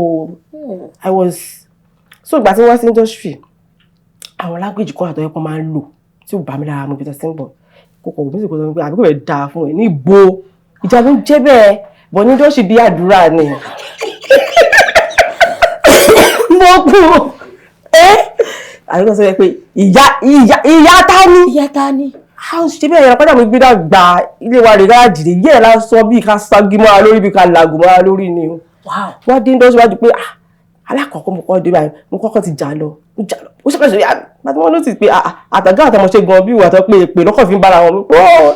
I was so ìgbà tí wọ́n sí industry, àwọn language kan àtọ́yẹ́ kan máa ń lò tí ò bá mi lára mu bí tó ti ń bọ̀. Kò kọ̀ wọ́n sì kò sọ pé àbí kò fẹ́ dáa fún ẹ ní ìgbó. Ìjà ló ń jẹ́ bẹ́ẹ̀, bọ̀ ní industry bí àdúrà ni. Mo kú ẹ́ Àyíká sọ pé ìyá, ìyá, ìyá ta ni? Ìyá ta ni? A ń ṣe bẹ́ẹ̀ yẹn padà. Mo gbé dàgbà ilé wa rè gáàjì rè yẹ́ ẹ̀ lásán bí ká ságí mọ́ra lórí, bí ká làgùn mọ́ra lórí ni o. Wọ́n dé industry wájú pé, ah, alákọ̀ọ́kọ́ mo kọ́ dé báyìí, mo kọ́kọ́ ti jà lọ, mo jà lọ, ó ṣe pẹ̀sẹ̀ yá mi bàtí wọ́n notice pé, ah, àtàgá àtọmọṣe gan bí ìwà tó pé èpè lọ́kọ̀ fi ń bára wọn. Oh,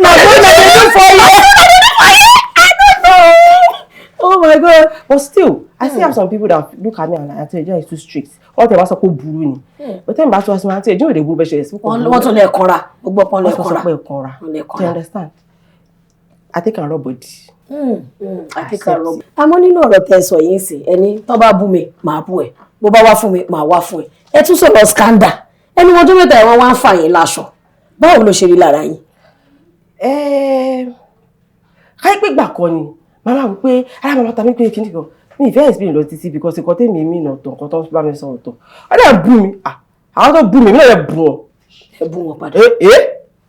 Na so na dey do for you. I don't know. Oh my God. But still, I still have some people that look at me and like, "Aunty Regina is too strict." Wọ́n tẹ̀ wá sọ pé ó burú ni. But tẹ́mi bá tún wá sí wọn, "Aunty Regina ò lè burú bẹ́ẹ̀ ṣe rẹ̀ sí." Wọ́n tún lè kanra, gbogbo ọpọ́n lè Wọ́n sọ kanra. pé kanra. Wọ́n lè Do you kanra. understand? I think I rub body. Àti kàrọ̀. Àmọ́ nínú ọ̀rọ̀ tẹ́ ẹ sọ yìí ń sìn, ẹni tó bá bú mi, màá bú ẹ. Bó bá wá fún mi, màá wá fún ẹ. Ẹ tún sọ̀rọ̀ scandal. Ẹni wọn tó mẹ́ta ẹ̀, wọ́n wá ń fà yín láṣọ. Báwo ló ṣe rí lára yín? Káyé pé gbà kan ni màmá wí pé ara màmá ta mí pé kíní kan mi ìfẹ́ explain lọ títí, because nǹkan tèmi mi nà ọ̀tọ̀, nǹkan tó ń bá mi sọ ọ̀tọ̀. Ó dẹ̀ bú mi. Ah, àwọn tó bú mi, mi náà dẹ̀ bú wọn. Ẹ bú wọn padà. Ẹ ẹ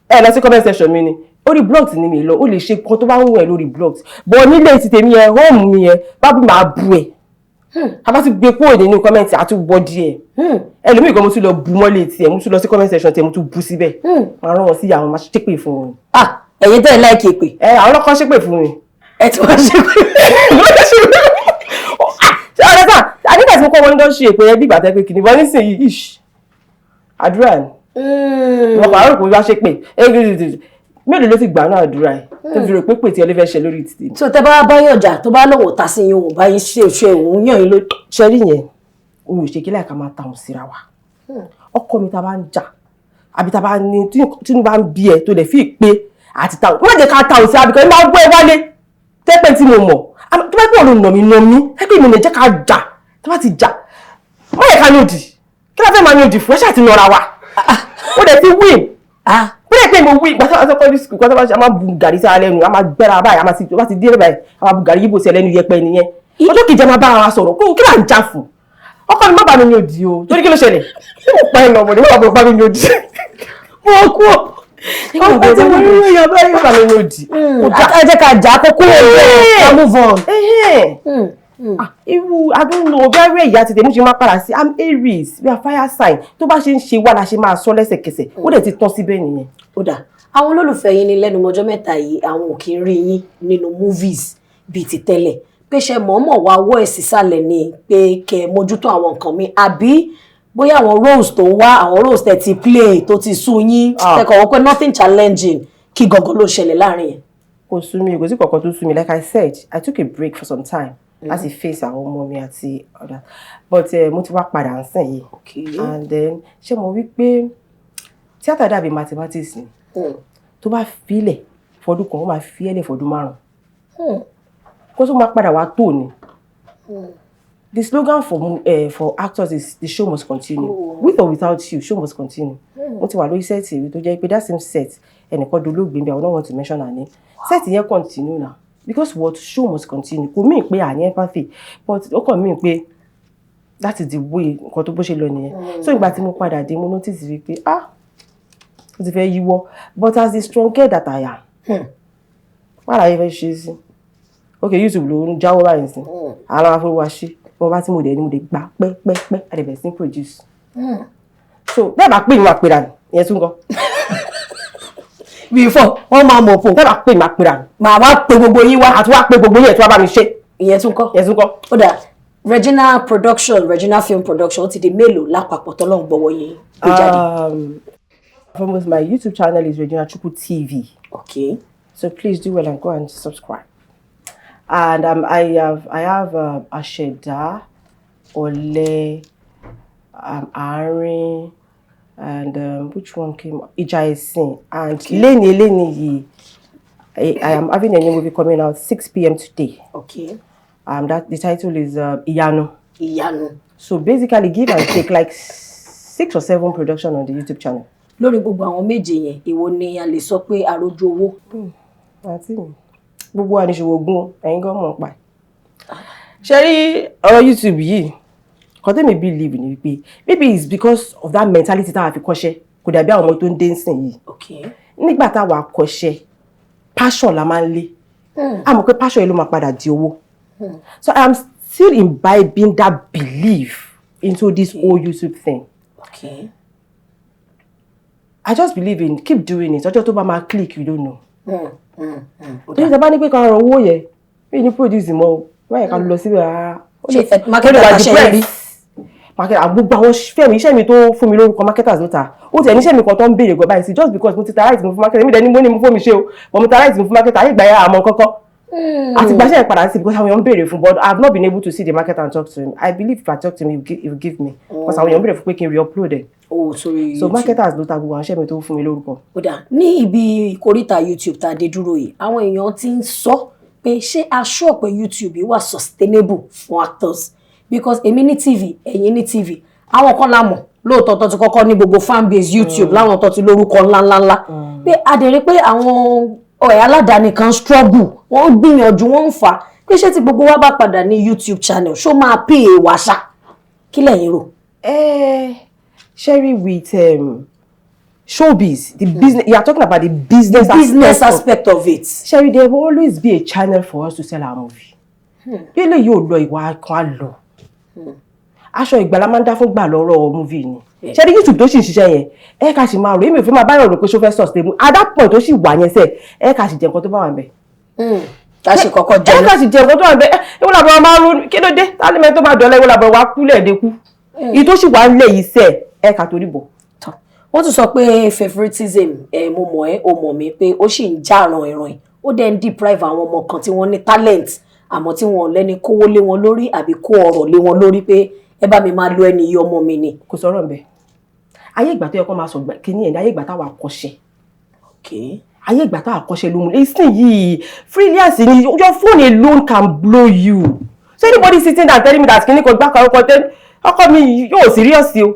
ẹ lọ sí comment section mi ni, orí blogs ni mi lọ. Ó lè ṣe nǹkan tó bá ń wù ẹ́ lórí blogs, but nílé ti tèmi yẹn, home mi yẹn, bá bí màá bú ẹ, a bá ti gbé kúrò nínú comment, àti wọ́ díẹ̀. Ẹlòmíì gan, mo tún lọ bu mọ́lẹ̀ tiẹ̀, mo tún lọ sí comment section tiẹ̀, mo tún bu síbẹ̀. Màá rán wọn sí ìyá wọn, máa ṣépè fún wọn. Ah, ẹ̀yin tẹ́ ẹ like èpè. Ẹ àwọn ọlọ́kọ́ ṣépè fún mi. Ẹ ti wá ṣe pé. Ṣé ọ̀rẹ́ sà, àdìgbà tí mo kọ́ wọn ní industry, èpè yẹn bí ìgbà tẹ́ pé kìnnìún bọ́ nísìnyí, ish, àdúrà ni wọn kò àrùn kò wá ṣépè. Mélòó ló ti gbà náà àdúrà ẹ tó fi rò pé pètè ẹ ló fẹ́ ṣe lórí títì? Tí o tẹ́ bá bá yàn jà, tó bá lóun ò ta sí yín, òun bá yín ṣe ṣe, òun yàn yín ló. Ṣe rí yẹn, òun ò ṣe kí láìka máa tàwọn síra wa. Ọkọ mi, ta bá ń jà àbí ta bá ní tínú bá ń bí ẹ tó lè fi pé àti táwọn, má jẹ́ ká táwọn sí abìkan ẹ máa gbọ́ ẹ wálé tẹ́pẹ́ tí mo mọ̀. Tó bá pẹ́ òun nà mí nà mí tẹ́pẹ́ mi lè jẹ́ ká jà. Tó bá ti jà, má yẹ ká ní òdì. Kí la fẹ́ máa ní òdì fún? Ẹ ṣáà ti nọra wa, ó dẹ̀ ti win. Ó dẹ̀ pé mo win. Gbàtà wà secondary school, gbàtà wà ṣe, a máa bu gàrí sí ara lẹ́nu, a máa gbẹ́ra báyìí, a máa ti bá ti dé báyìí, a máa bu gàrí yíbo sí ẹlẹ́nu yẹpẹ nìyẹn. Ọjọ́ kejì, a máa bá ara wa sọ̀rọ̀. Kó kí là ń jà fún? Ọkọ mi, má bá mi ní òdì o, torí kí ló ṣẹlẹ̀? Mo pa ẹ lọ ọmọdé, má bá mi ní òdì. Mo kú ọkọ tí mo rí ìyá báyìí. Má bá mi ní òdì. Ẹ jẹ́ ká jà kó kúrò, ká move on. Irú, I don't know bí ará ìyá ti tèmi ṣe máa padà sí. I'm Aries, we are fire sign. Tó bá ṣe ń ṣe wá la ṣe máa sọ lẹ́sẹ̀kẹsẹ̀. Ó dẹ̀ ti tán síbẹ̀ nìyẹn. Ó dà, àwọn olólùfẹ́ yín ní lẹ́nu mọ́jọ́ mẹ́ta yìí, àwọn ò kí ń rí yín nínú movies bíi ti tẹ́lẹ̀, pé ṣe mọ̀ọ́mọ̀ wá wọ́ ẹ̀ sísàlẹ̀ ni, pé kẹ́ ẹ mójútó àwọn nǹkan mi, àbí bóyá àwọn roles tó ń wá, àwọn roles tẹ́ ti play tó ti sú yín, tẹ́kọ̀ wọ́n pé nothing challenging? Kí gangan ló ṣẹlẹ̀ láàrin yẹn? Kò sú mi, kò sí kankan tó sú mi. Like I said, I took a break for some time láti face àwọn ọmọ mi àti other, but mo ti wá padà ń sìn yìí. And then, ṣé mo wí pé tíátà dàbí mathematics ni? Tó bá filẹ̀ fọdún kan, ó máa fi ẹ́lẹ̀ fọdún 5 kó tó máa padà wá tó ni. The slogan for actors is "The show must continue." With or without you, show must continue. Mo ti wà lórí set ìwé tó jẹ́ pé that same set, ẹnìkan dolóògbé bí. I don't want to mention her name. Set yẹn continue now because what? Show must continue. Kò mean pé àní empathy, but ó kàn mean pé that is the way nǹkan tó bó ṣe lọ nìyẹn. So ìgbà tí mo padà dé, mo notice wípé, ah, ó ti fẹ́ yíwọ́. But as the strong girl that I am, wà láyé fẹ́ ṣe sí, ok, YouTube ló ń jáwọ́ báyìí sí ara wa fún wa ṣe. Wọn bá tí mo dẹ̀ ní mo dẹ̀ gbà pẹ́pẹ́pẹ́, a dẹ̀ bẹ̀rẹ̀ sí produce. So bẹ́ẹ̀ bá pè mí, máa pera mi. Ìyẹn tún kọ́. Before wọ́n máa mọ̀ pò. Bẹ́ẹ̀ bá pè mí, máa pera mi. Màá wá pe gbogbo yín wá. Àti wá pé gbogbo yẹn tí wàá bá mi ṣe. Ìyẹn tún kọ́. Ìyẹn tún kọ́. Ó dà, Regina Production, Regina Film Production, ó ti di mélòó lápapọ̀ tọ́lọ́run gbọ́wọ́ yín gbé jáde? Foremost, my YouTube channel is Regina Chukwu TV. So please do well and go and subscribe. And I have Asheda, Ole, Arin, and which one came? Ija Esin and Leni Leni yìí. I am having a new movie coming out 6 p.m. today. That the title is Iyanu. Ìyanu. So basically, give and take like six or seven production on the YouTube channel. Lórí gbogbo àwọn méje yẹn, èwo ni a lè sọ pé àròjù owó? Àǹtí mi, gbogbo wa ní ṣòwò ogún, ẹ̀yin gan mọ̀ pa ẹ̀. Ṣe rí ọ̀rọ̀ YouTube yìí, nǹkan tẹ́mi believe ni wípé maybe it's because of that mentality táwa fi kọ́ṣẹ́, kò dàbí àwọn ọmọ tó ń dé nsìn yìí. Nígbà táwa kọ́ṣẹ́, passion la máa ń lé. A mọ̀ pé passion yìí ló máa padà di owó. So I am still imbibing that belief into this whole YouTube thing. I just believe in keep doing it. Ọjọ́ tó bá máa click, you don't know. Torí ìjọba ní pé ká rọ owó yẹn bí ní produce mọ́ o, wọ́n yẹ ká lọ síbẹ̀ rárá. Ṣé marketer ta ṣe rí? Marketer, gbogbo àwọn fẹ́mi iṣẹ́ mi tó fún mi lórúkọ, marketers ló ta. Ó tiẹ̀ níṣẹ́ mi kan tó ń béèrè gan báyìí sí, just because mo ti ta right mi fún marketer. Mi dẹ̀ ní mo ní mo fún mi ṣe o, but mo ta right mi fún marketer. Ayé ìgbà yẹn, àmọ́ kọ́kọ́ àti ìgbà iṣẹ́ padà sí, because àwọn èèyàn ń béèrè fún, but I have not been able to see the marketer and talk to him. I believe if I talk to him, he will give me, because àwọn èèyàn ń béèrè fún pé kí n re-upload ẹ̀. Oh, sórí So YouTube. marketers ló ta gbogbo àwọn iṣẹ́ mi tó fún mi lórúkọ. Ó dà, ní ibi ìkóríta YouTube tá a dé dúró yìí, àwọn èèyàn ti ń sọ pé ṣé a sure pé YouTube yìí wà sustainable fún actors? Because èmi ní TV, ẹ̀yin ní TV, àwọn kan la mọ̀ lóòótọ́ tó ti kọ́kọ́ ní gbogbo fan base YouTube, láwọn tó ti lórúkọ ńláńláńlá, pé a dẹ̀ rí pé àwọn ọ̀rẹ́ aládàáni kan struggle, wọ́n ń gbìyànjú, wọ́n ń fà á, pé ṣé tí gbogbo wa bá padà ní YouTube channel, ṣó máa pay wa ṣá? Kí lẹ̀yin rò? Sherry, with showbiz, the business, you are talking about the business, business aspect. Aspect of it. Sherry, there will always be a channel for us to sell our movie. Bí eléyìí ò lọ, ìwà kan á lọ. Aṣọ ìgbàlá máa ń dá fún gbà lọ́rọ̀ movie ni. Sherry, YouTube tó sì ń ṣiṣẹ́ yẹn, ẹ ká sì máa rò, èmi ò fẹ́ máa báyọ̀ rò pé ṣó fẹ́ sustain. At that point tó sì wà yẹn sẹ́, ẹ ká sì jẹ nǹkan tó bá wà ń bẹ̀. Ká ṣe kọ́kọ́ Ẹ jẹun. ká sì jẹ nǹkan tó wà ń bẹ̀. Ẹ wọ́n làbọ̀ máa ronú, kí ló dé? Tálímẹ̀ tó bá dọ̀lẹ́, ìwọ́n làbọ̀ wá kúlẹ̀ dé kú. Ìyí tó sì wà ń lẹ̀ yìí sẹ́, ẹ ká torí bọ̀. Tán. Wọ́n tún sọ pé favoritism, ẹ mo mọ̀ ẹ́, o mọ̀ mí, pé ó sì ń já ran ìran ẹ̀, ó dẹ̀ ń deprive àwọn ọmọ kan tí wọ́n ní talent, àmọ́ tí wọ́n lẹ́ni kówó lé wọn lórí àbí kó ọrọ̀ lé wọn lórí pé ẹ bá mi máa lo ẹni yìí, ọmọ mi ni. Kò sọ̀rọ̀ ńbẹ̀. Ayé ìgbà tó yẹ kó máa sọ kíní ẹ̀ ní ayé ìgbà táwa kọ́ṣẹ́. Ayé ìgbà táwa kọ́ṣẹ́ ló mú. Ìsìn yìí, freelance ni. Your phone alone can blow you. So anybody sitting down telling me that kíní kan gbá kan ọkọ tẹ ọkọ mi yóò serious o.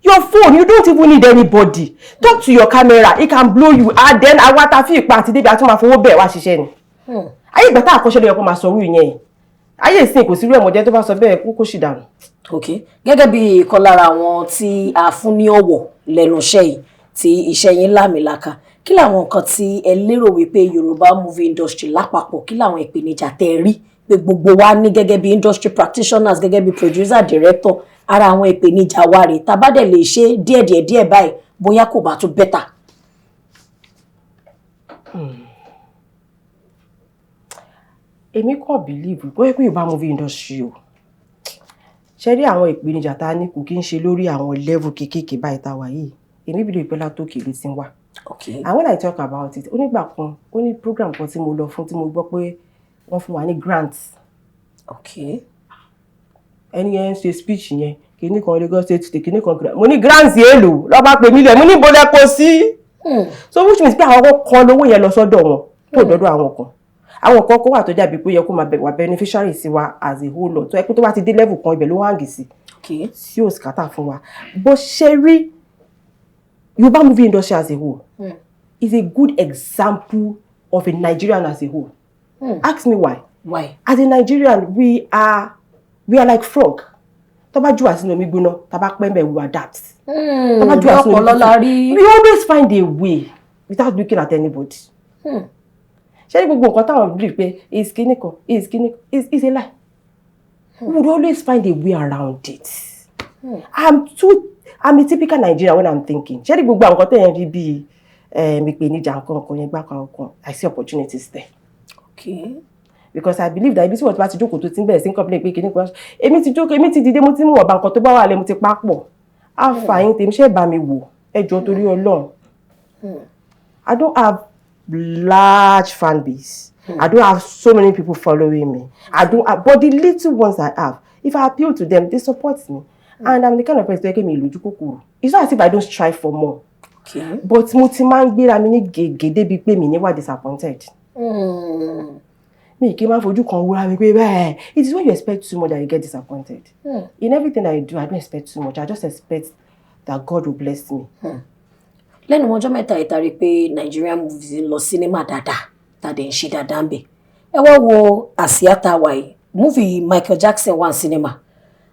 Your phone, you don't even need anybody. Talk to your camera, it can blow you. And then àwa ta fi ìpa àti débi àti máa fowó bẹ́ẹ̀ wá ṣiṣẹ́ ni. Ayé ìgbà táwa kọ́ṣẹ́ ló yẹ kó máa sọ orú yẹn. Ayé ìsìn, kò sí irú ẹ̀mọ̀jẹ́ tó bá sọ bẹ́ẹ̀, kó sì dànù. Ok, gẹ́gẹ́ bí ìkan lára àwọn tí a fún ní ọ̀wọ̀ lẹ́nu iṣẹ́ yìí, tí iṣẹ́ yín láàmìlaka, kí làwọn nǹkan tí ẹ lérò wípé Yorùbá movie industry lápapọ̀, kí làwọn ìpèníjà tẹ́ ẹ rí pé gbogbo wa ní gẹ́gẹ́ bí industry practitioners, gẹ́gẹ́ bí producer, director, ara àwọn ìpèníjà wa rèé, tá a bá dẹ̀ lè ṣe díẹ̀díẹ̀ díẹ̀ báyìí, bóyá kò bá tún better? Èmi kàn believe pé Yorùbá movie industry o, ṣe rí àwọn ìpèníjà tá a ní, kò kí ń ṣe lórí àwọn level kéékèèké báyìí tá a wà yìí. Èmi believe pé látòkè ló ti ń wá. And when I talk about it, ó nígbà kan, ó ní program kan tí mo lọ fún, tí mo gbọ́ pé wọ́n fún wa ní grant. Ẹni yẹn ń ṣe speech yẹn, kìíní kan Lagos State, kìíní kan grant. Mo ní grant èèlò lọ́ba pé mílíọ̀nù, mo ní ibo lẹ kó sí? So which means pé àwọn kan lówó yẹn lọ sọ́dọ̀ wọn, tó dọ́dọ̀ àwọn kan. Àwọn kan kó wà tó dàbí pé ó yẹ kó máa wà beneficiary sí wa as a whole lot, tó yẹ pé tó bá ti dé level kan, ibẹ̀ ló hang sí, tí yóò scatter fún wa. Bó ṣe rí, Yorùbá movie industry as a whole is a good example of a Nigerian as a whole. Ask me why. Why? As a Nigerian, we are like frog. Tó bá jù wá sínú omi gbóná, tá bá pẹ́ mbẹ̀, we adapt. Tó bá jù wá sínú omi Ọpọlọ la rí. We always find a way without looking at anybody. Ṣé ní gbogbo nǹkan táwọn believe pé is kíní kan, is kíní kan, is a lie. We would always find a way around it. I'm too I'm a typical Nigerian when I'm thinking. Ṣé ní gbogbo àwọn nǹkan tẹ̀ ń rí bíi ìpèníjà, nǹkan kan yẹn gbá kan kan, I see opportunities there because I believe that ibi tí wọ́n ti bá ti jókòó tó ti ń bẹ̀rẹ̀ sí ń complain pé kìíní kan, èmi ti jókòó, èmi ti dìde, mo ti mú ọ̀bà nǹkan tó bá wà lẹ́, mo ti pa pọ̀ àfààní tèmi ṣe bá mi wò. Ẹ jọ̀ọ́, torí Ọlọ́run, I don't have large fan base. I don't have so many people following me. I don't have, but the little ones I have, if I appeal to them, they support me. And I'm the kind of person tó yẹ kí mi lójú kòkòrò. It's not as if I don't strive for more, but mo ti máa ń gbéra mi ní gègé débi pé mi ní wà disappointed. Mi kì í máa fojú kan wúra mi pé bẹ́ẹ̀. It is when you expect too much that you get disappointed. In everything I do, I don't expect too much. I just expect that God will bless me. Lẹ́nu ọjọ́ mẹ́ta yìí, ta rí pé Nigerian movies ń lọ sinimá dáadáa, tàdé ń ṣe dáadáa ń bẹ̀. Ẹ wá wo àsíá tá a wà yìí, movie Michael Jackson wà ní sinimá.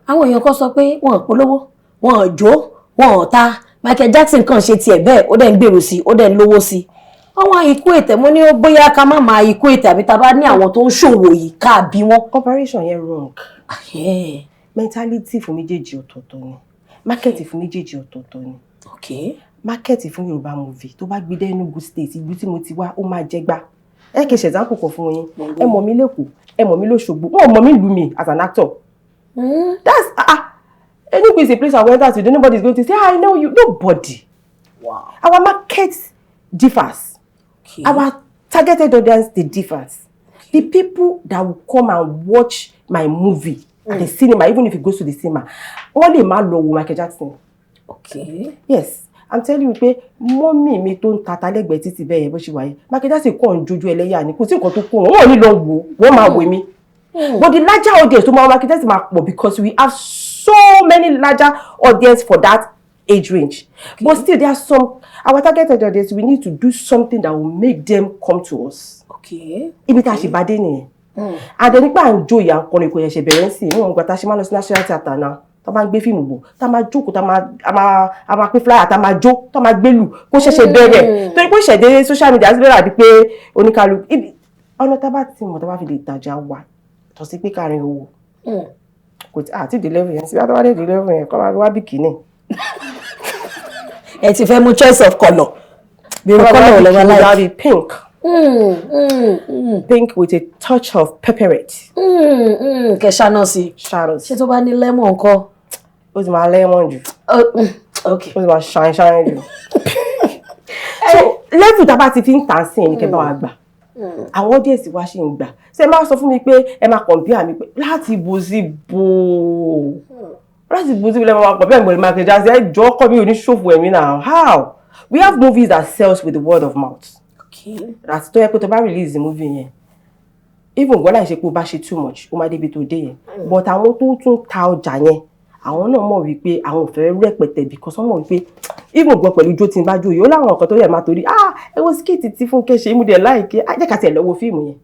Àwọn èèyàn kan sọ pé wọn ò polówó, wọn ò jó, wọn ò ta. Michael Jackson kàn ṣe tiẹ̀ bẹ́ẹ̀, ó dẹ̀ ń gbèrò sí i, ó dẹ̀ ń lówó sí i. Àwọn ikú ètè mo ní ó bóyá ká má máa ikú ètè, àbí tá a bá ní àwọn tó ń ṣòwò yìí, ká bí wọn. Comparison yẹn wrong. Mentality fún méjèèjì ọ̀tọ̀ọ̀tọ̀ ni, market fún méjèèjì ọ̀tọ̀ọ̀tọ̀ ni. Market fún Yorùbá movie, tó bá gbé dé Enugu State, ìlú tí mo ti wá, ó máa jẹ gbá. Ẹ kì í ṣe example kan fún yín. Ẹ mọ̀ mí lẹ́kọ̀ọ́, ẹ mọ̀ mí lóṣogbo, wọn ò mọ̀ mí lù mí as an actor. That's ah ah, Enugu is a place I went out to, nobody is going to say, "Ah, I know you." Nobody. Our market differs. Our targeted audience, they differs. The people that will come and watch my movie at the cinema, even if it goes to the cinema, wọ́n lè má lọ wo Michael Jackson. Yes, I'm telling you pé mummy mi tó ń tata lẹ́gbẹ̀ẹ́ títì bẹ́ẹ̀ yẹn, bó ṣe wà yẹn, Michael Jackson kàn ń jójú ẹlẹ́yà ni, kò sí nǹkan tó kó wọn, wọn ò ní lọ wò, wọ́n máa wò mí. But the larger audience tó máa wọ Michael Jackson máa pọ̀ because we have so many larger audience for that age range. But still, there are some, our targeted audience, we need to do something that will make them come to us. Ibi tá a ṣe bá dé nìyẹn. Àdẹ̀nígbà ń jó ìyá nkọrin kò ṣẹ̀ṣẹ̀ bẹ̀rẹ̀ sí i. Wọn gbà tá a ṣe máa lọ sí National Theatre náà, tá a máa ń gbé fíìmù bọ̀, tá a máa jókòó, tá a máa pín flyer, tá a máa jó, tá a máa gbélù. Kó ṣẹ̀ṣẹ̀ bẹ̀rẹ̀ torí pé ó ṣẹ̀dé social media sí lọ́dà bíi pé oníkálukú ibi ọ̀nà tá a bá ti mọ̀, tá a bá fi lè tajà wà tọ́ sí pé káàrin owó kò tí àti dé level yẹn sí. Bá tó bá dé level yẹn, kọ́ máa wá bikini. Ẹ ti fẹ́ mú choice of colour bí irú colour wo lẹ wá láì. Láì pink. Pink with a touch of pepperette. Kẹsà náà sí. Shadows. Ṣé tó bá ní lemon ńkọ́? Ó ti máa lemon jù. Oh, ok. Ó ti máa shine shine jù. So level tá a bá ti fi ń tà sí ẹni kẹ́ bá wa gbà, àwọn audience wa ṣì ń gbà. Ṣé ẹ máa sọ fún mi pé ẹ máa compare mi pé láti bo sí bo, láti bo sí bo lẹ́ máa compare mi pẹ̀lú Michael Jackson? Ẹ jọ̀ọ́, ọkọ mi ò ní ṣòfò ẹ̀mí náà. How? We have movies that sells with the word of mouth. Àti tó yẹ pé tó bá release the movie yẹn, even gbọ́dọ̀ láì ṣe pé o bá ṣe too much, ó máa débi tó dé yẹn. But àwọn tó tún ta ọjà yẹn, àwọn náà mọ̀ wípé àwọn ò fẹ́ rẹpẹtẹ because wọ́n mọ̀ wípé even gan pẹ̀lú ijó tí n bá jó yìí, ó láwọn nǹkan tó yẹ máa torí, "Ah, ẹ wo skit tí Fúnkẹ́ ṣe, mú dẹ̀ láìké, ah, jẹ́ ká tiẹ̀ lọ wo fíìmù yẹn."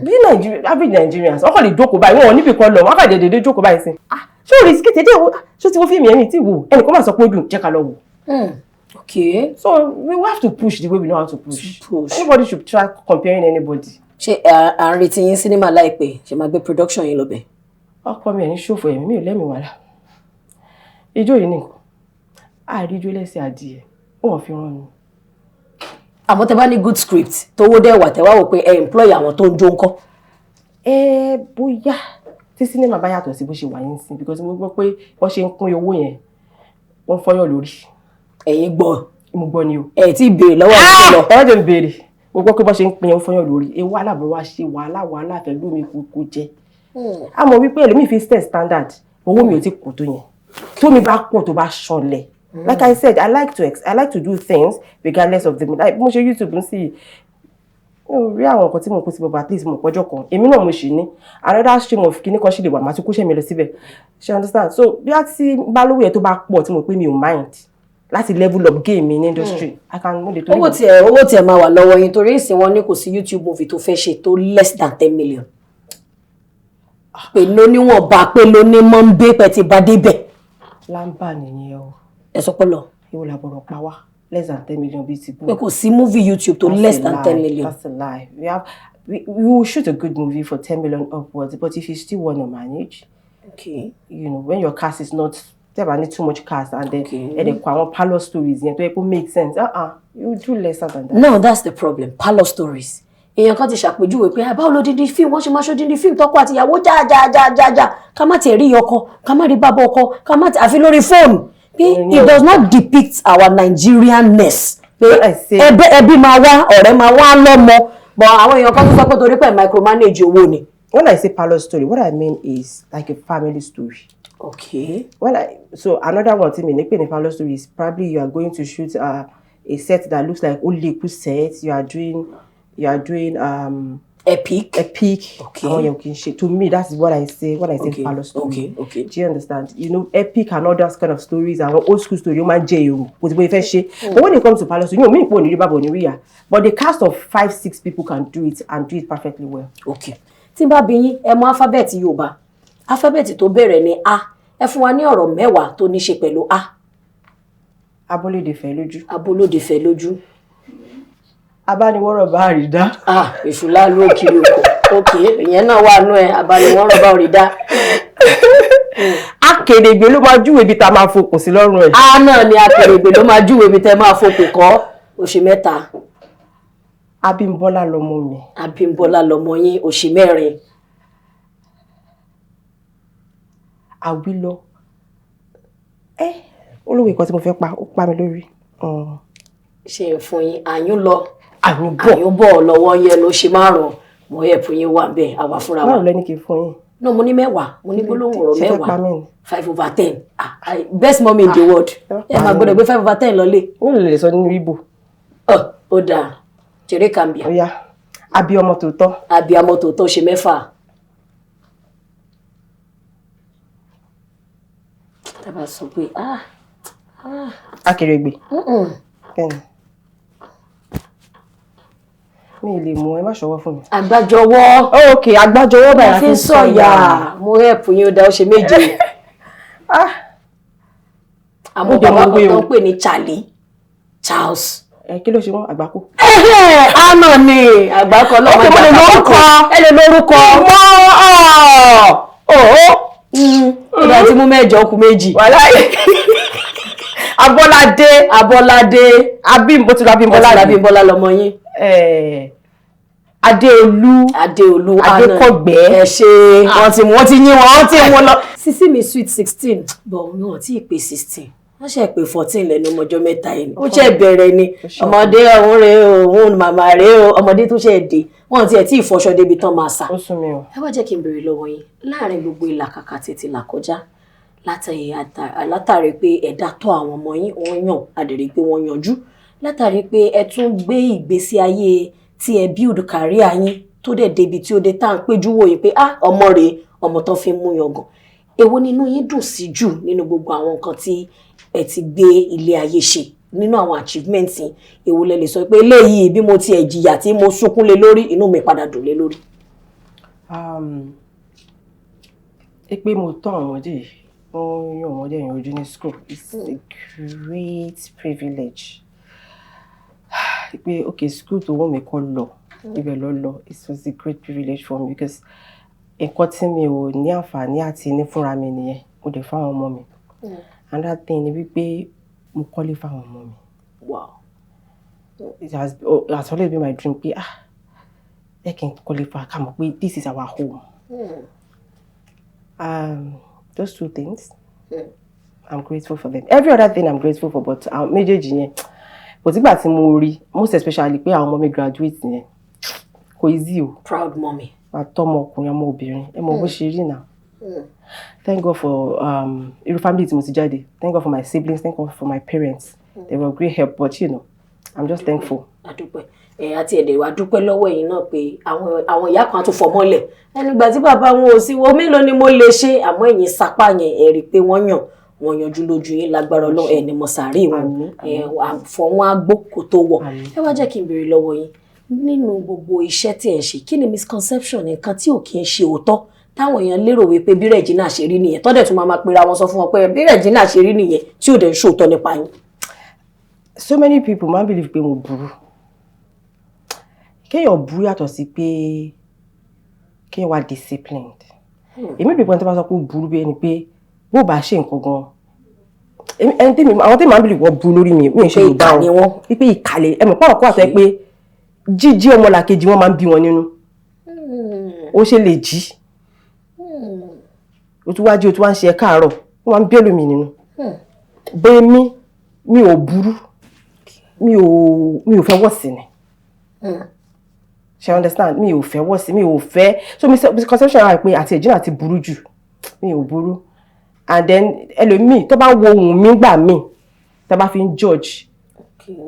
Bí Nigeria, average Nigerians, wọ́n kàn lè jókòó báyìí, wọn ò níbì kan lọ, wọ́n kàn lè dédé jókòó báyìí sí, "Ah, ṣé o rí skit ẹ dé wo? Ṣé o ti wo fíìmù yẹn?" Ní tí wò, ẹnìkan máa sọ pé ó dùn, jẹ́ ká lọ wò. So we have to push the way we know how to push. To push. Anybody should try comparing anybody. Ṣé à ń retí yín sinimá láìpẹ́? Ṣe máa gbé production yín lọ bẹ̀? Ọkọ mi ẹ̀ ní ṣòfò ẹ̀mí mi ò lẹ́mìí wàhálà. Ijó yìí nìkan àìríjó lẹ́sẹ̀ adìẹ, wọn fi rán mi. Àmọ́ tẹ bá ní good script, tówó dẹ̀ wà, tẹ wá wò pé ẹ employ àwọn tó ń jó ńkọ́? Ẹ bóyá tí sinimá bá yàtọ̀ sí bó ṣe wà yín sí, because mo gbọ́ pé wọ́n ṣe ń pín owó yẹn, wọ́n fọyán lórí. Ẹ̀yin gbọ́? Mo gbọ́ ni o. Ẹ tí ì béèrè lọ́wọ́ àwọn tó lọ. Ẹ má jẹ́ n béèrè. Mo gbọ́ pé bọ́n ṣe ń pín, owó fọyán lórí. Ewu aláàbò wa ṣe wàhálà wàhálà pẹ̀lú mi kò jẹ́. A mọ̀ wípé ẹlòmíì fi set standard, owó mi ò tí pọ̀ tó yẹn. Tó mi bá pọ̀, tó bá ṣọlẹ̀, like I said, I like to do things regardless of the, like mo ṣe YouTube ń sì mo rí àwọn nǹkan tí mo kó sí bọ̀bọ̀, at least mo pọ́jọ́ kan èmi náà mo ṣì ní another stream of kíní kan ṣì lè wà, màá tún kóṣẹ́ mi lọ síbẹ̀. Ṣe understand? So bí a ti bá lówó yẹn tó bá pọ̀, tí mo pé mi ò mind láti level up game mi ní industry, I can mo lè torí. Owó tiẹ̀ máa wà lọ́wọ́ yín, torí ìsìn wọn ní kò sí YouTube movie tó fẹ́ ṣe tó less than 10 million, pé ló níwọ̀nba, pé ló ní mọ́ ń bẹ́ pẹ́ ti bá débẹ̀. Lámbà nìyẹn o. Ẹ sọ pé lọ. Ìwọ làbọ̀rọ̀ pa wá, less than 10 million bíi ti bú. Pé kò sí movie YouTube tó That's less a than lie. 10 million. That's a lie. We will shoot a good movie for 10 million upwards, but if you still want to manage, when your cast is not Tẹ́ bá ní too much cast and then ẹ dẹ̀ kọ àwọn parlour stories yẹn tó yẹ kó make sense. You do lesser than that. No, that's the problem. Parlour stories. Èèyàn kan ti ṣàpèjúwe pé báwo ló dídí fíìmù wọ́n ṣe máa ṣó dídí fíìmù tọkọ àti ìyàwó já, ká má tiẹ̀ rí ọkọ, ká má rí bàbá ọkọ, ká má tiẹ̀ àfi lórí fóònù, pé it does not depict our Nigerianness, pé ẹbí máa wá, ọ̀rẹ́ máa wá lọ́mọ, but àwọn èèyàn kan tó sọ pé torí pé micromanage owó ni. When I say parlour story, what I mean is like a family story. Okay. When I so another one thing mi ní pè ní parlour story is probably you are going to shoot a set that looks like Oleku set. You are doing epic. Epic. Okay. Àwọn yẹn kì í ṣe, to me, that's what I say when I say parlour story. Okay. Do you understand? You know, epic and other kind of stories, àwọn old school story, ó máa ń jẹ èrò kò sí bóyá fẹ́ ṣe. But when it comes to parlour story, you know, mi ìpò òní rí bàbá òní rí yà, but the cast of five six people can do it and do it perfectly well. Okay. Tí n bá bi yín, ẹ mọ alphabet Yorùbá, alphabet tó bẹ̀rẹ̀ ní A, ẹ fún wa ní ọ̀rọ̀ 10 tó ní ṣe pẹ̀lú A. Abọ́lédè fẹ́ lójú. Abolóde fẹ́ lójú. Abániwọ́rọ̀ bá rí dá. Ah, èṣù láàlú òkiri òkò. Ok, ìyẹn náà wà nú ẹ, abániwọ́rọ̀ bá rí dá. Akèrègbè ló máa júwèé ibi tá a máa fokùn sí lọ́rùn ẹ̀. A náà ni akèrègbè ló máa júwèé ibi tẹ́ máa fokùn kọ́. Oṣù 3. Abímbọ́lá lọmọ mi. Abímbọ́lá lọmọ yín. Oṣù 4. Àwílọ. Ẹ olówó ìkan tí mo fẹ́ pa ó pa mi lórí. Ṣe ń fún yín àyún lọ. Àyún bọ̀. Àyún bọ̀ lọ́wọ́ yẹn ló ṣe 5. Mo yẹ fún yín wà bẹ́ẹ̀ àwa fúnra wa. Báwo lẹ́ni kì í fún yín? No, mo ní 10, mo ní gbólóhùn ọ̀rọ̀ Ṣé fẹ́ 10. pa mí ni? 5/10. Ah, best mommy in the world. Ẹ máa gbọ́dọ̀ gbé 5/10 lọlé. Ó lè sọ nínú Ìgbò. Ó dáa, jèrè kàmbíà. Ó yá, abiyamọ tòótọ́. Abiyamọ tòótọ́, ṣe 6. Tábà sọ pé ah ah. Akèrègbè. Kẹ́ni. Mi ì lè mú, ẹ má ṣọwọ́ fún mi. Àgbájọwọ́. Ok, àgbájọwọ́ báyìí. Mo fi ń sọ̀yà, mo rẹ̀pù yín. Ó dáa, ó ṣe 7. Àmọ́ Ó jẹ́ bàbá mo kan wé tó o. ń pè ní Charlie Charles. Ẹ kí ló ṣe wọ́n àgbákò? Àná ni àgbákò lọ́mọ. Ok, mo lè lórúkọ. Ẹ lè lórúkọ. Mọ́ ọ̀ọ́. Ó dáa, tí mú 8 kù 2. Wàláì. Abọ́ládé. Abọ́ládé. Abímbó ti lọ Abímbọ́lá. Abímbọ́lá. Abímbọ́lá lọmọ yín. Adéolú. Adéolú. Adékọ̀gbẹ́. Ẹ ṣe, wọ́n ti mú, wọ́n ti yín wọn, wọ́n ti mú lọ. Sisi mi sweet 16, but wọn ò tí ì pé 16, wọ́n ṣe pé 14 lẹ́nu ọmọjọ́ mẹ́ta yìí ni ó ṣe bẹ̀rẹ̀ ni. Ọmọdé ọ̀hún rèé o, òun màmá rèé o, ọmọdé tó ṣe dé, wọn tiẹ̀ tí ì fọṣọ débi tán máa sà. Ó sún mi o. Ẹ wá jẹ́ kí n béèrè lọ́wọ́ yín, láàrin gbogbo ìlàkàkà tètè là kọjá látàrí pé ẹ̀dá tọ́ àwọn ọmọ yín, wọ́n yàn, àdèrè pé wọ́n yanjú, látàrí pé ẹ tún gbé ìgbésí ayé tí ẹ build career yín tó dẹ̀ débi tí ó dé tá à ń péjú wò yín pé ah, ọmọ rèé, ọmọ tán fi ń mú yangàn, èwo nínú yín dùn sí jù nínú gbogbo àwọn nǹkan tí ẹ ti gbé ilé ayé ṣe, nínú àwọn achievements yín, èwo lẹ lè sọ pé eléyìí, bí mo tiẹ̀ jìyà tí mo sunkún lé lórí, inú mi padà dùn lé lórí? Ẹ pé mo tọ́ àwọn ọmọdé yìí, wọ́n yàn ọmọdé yẹn ojú ní school, it's a great privilege pé okay, school tó wọ́n mi kọ́ lọ ibẹ̀ lọ lọ. It was a great privilege for me because nǹkan tí mi ò ní àǹfààní àti ní fúnra mi nìyẹn, mo dẹ̀ fáwọn ọmọ mi. Another thing ni wípé mo kọ́lé fáwọn ọmọ mi. It has always been my dream pé ah, ẹ kí n kọ́lé fún wa, ká mọ̀ pé this is our home. Those two things, I'm grateful for them. Every other thing I'm grateful for, but àwọn méjèèjì yẹn, kò sígbà tí mo rí, most especially pé àwọn ọmọ mi graduate yẹn, kò easy o. Proud mommy. Máa tọ́ ọmọ ọkùnrin, ọmọ obìnrin, ẹ mọ bó ṣe rí náà. Thank God for irú family tí mo ti jáde. Thank God for my siblings, thank God for my parents. They were great help, but I'm just thankful. Àdúpẹ́ ẹ àti ẹ̀dẹ̀ wa dúpẹ́ lọ́wọ́ ẹ̀yin náà pé àwọn ìyá kan á tún fọmọ́lẹ̀ ẹnugbà tí bàbá wọn ò sí wo, mélòó ni mo lè ṣe, àmọ́ ẹ̀yin sapá yẹn, ẹ̀ rí i pé wọ́n yàn, wọ́n yanjú lójú yín. Lágbára Ọlọ́run, ẹ̀ ní mo sàárè wọn. Àmín. Ẹ̀ àfọ̀ wọn á gbó kó tó wọ̀. Àmín. Ẹ wá jẹ́ kí n béèrè lọ́wọ́ yín, nínú gbogbo iṣẹ́ tí ẹ̀ ń ṣe, kí ni misconception, nǹkan tí ò kí ń ṣe òótọ́ táwọn èèyàn lérò wípé bí Regina ṣe rí nìyẹn, tọ́dẹ̀ tún máa máa pera wọn sọ fún wọn pé bí Regina ṣe rí nìyẹn, tí ò dẹ̀ ń ṣòótọ́ nípa yín? So many people máa ń believe pé mo burú. Kéèyàn burú yàtọ̀ sí pé kéèyàn wà disciplined. Èmi bí pé tó bá sọ pé ó burú, bí ẹni pé bó bá ṣe nǹkan gan Ẹni tèmi, àwọn tèmi máa ń bìlì wọ́n bu lórí mi, mi ò ṣe Pé Yorùbá ìkà o. ni wọ́n. Wípé ìkàlẹ̀, ẹ mọ̀ pé àwọn kó àtẹ pé jíjí ọmọlàkejì wọn máa ń bí wọn nínú. Ó ṣe lè jí, o tún wá jí, o tún wá ń ṣe ẹ káàárọ̀, wọ́n máa ń bí ẹlòmíì nínú. Bẹ́ẹ̀ mi ò burú, mi ò fẹ́ wọ̀ sí ni. Ṣe understand? Mi ò fẹ́ wọ̀ sí, mi ò fẹ́. So misconception wà pé àti Regina ti burú jù. Mi ò burú. And then ẹlòmíì tó bá wo ohùn mi gbà míì, tó bá fi ń judge,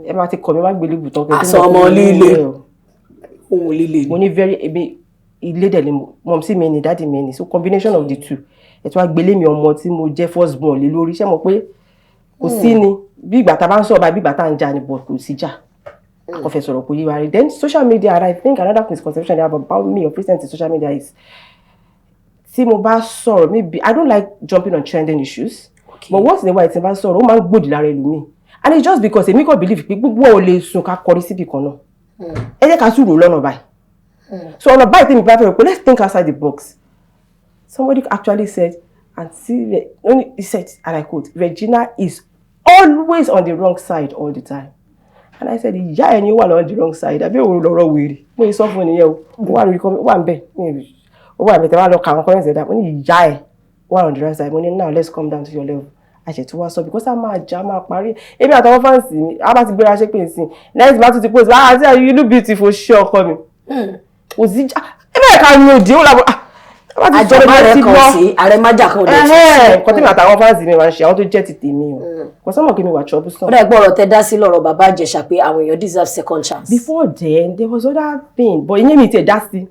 ẹ máa ti kọ̀ mí má gbélé ibùtọ́ kẹ́ tó Àṣọ mọ̀ ọmọ pé mo líle. ní o. Ohun líle. Mo ní very, ebi ilé dẹ̀ ni mumsy mi ni, daddy mi ni, so combination of the two, ẹ̀ tí wàá gbélé mi, ọmọ tí mo jẹ́ first born lé lórí. Ṣé mo pé kò sí ni bí ìgbà tá a bá ń sọ̀rọ̀ báyìí, bí ìgbà tá à ń jà ni, but kò sí jà, akọ̀fẹ́ sọ̀rọ̀ kò yé wa rí. Then social media, and I think another misconception they have about me of recent in social media is tí mo bá sọ̀rọ̀, maybe I don't like jumping on trending issues, but once in a while tí n bá sọ̀rọ̀, ó máa ń gbòdì lára ẹlòmíì, and it's just because èmi kò believe pé gbogbo ò lè sùn ká kọrí síbì kan náà. Ẹ jẹ́ ká sùúrù lọ́nà báyìí. So ọ̀nà báyìí tí mi bá fẹ́ rò pé let's think outside the box, somebody actually said, aunty, he said, and I quote, "Regina is always on the wrong side all the time." And I said, ìyá ẹ ni ó wà on the wrong side, àbí òun lọ́rọ̀ wèrè? Mo yìí sọ fún nìyẹn o. Ó wà lórí kọ́, ó wà ń bẹ̀, ó wà ń bẹ̀. Tẹ́ wá lọ kà àwọn comments ẹ̀dá, mo ní ìyá ẹ̀ wà on the wrong side. Mo ní now let's come down to your level. Àṣetú wá sọ because a máa jà, a máa parí. Èmi àtàwọn fans mi, a bá ti gbéra ṣépè nsìn, next bá tún ti post, ah, àti you look beautiful, ṣé ọkọ mi kò sí já ẹ bẹ́ẹ̀ ká ní òdì ó làbọ̀ ah Àjọmọ́ rẹ̀ kan sí ààrẹ májà kan ò dẹ̀ tún sí. Nǹkan tí mi àtàwọn fans mi máa ń ṣe, àwọn tó jẹ́ ti tèmi o, kò sọ́mọ̀ kí mi wà troublesome. Ó dà gbọ́ ọ̀rọ̀ tẹ dá sí lọ́rọ̀ bàbá Ìjẹ̀ṣà pé àwọn èèyàn deserve second chance. Before then there was other thing, but ìyẹn mi tiẹ̀ dá sí.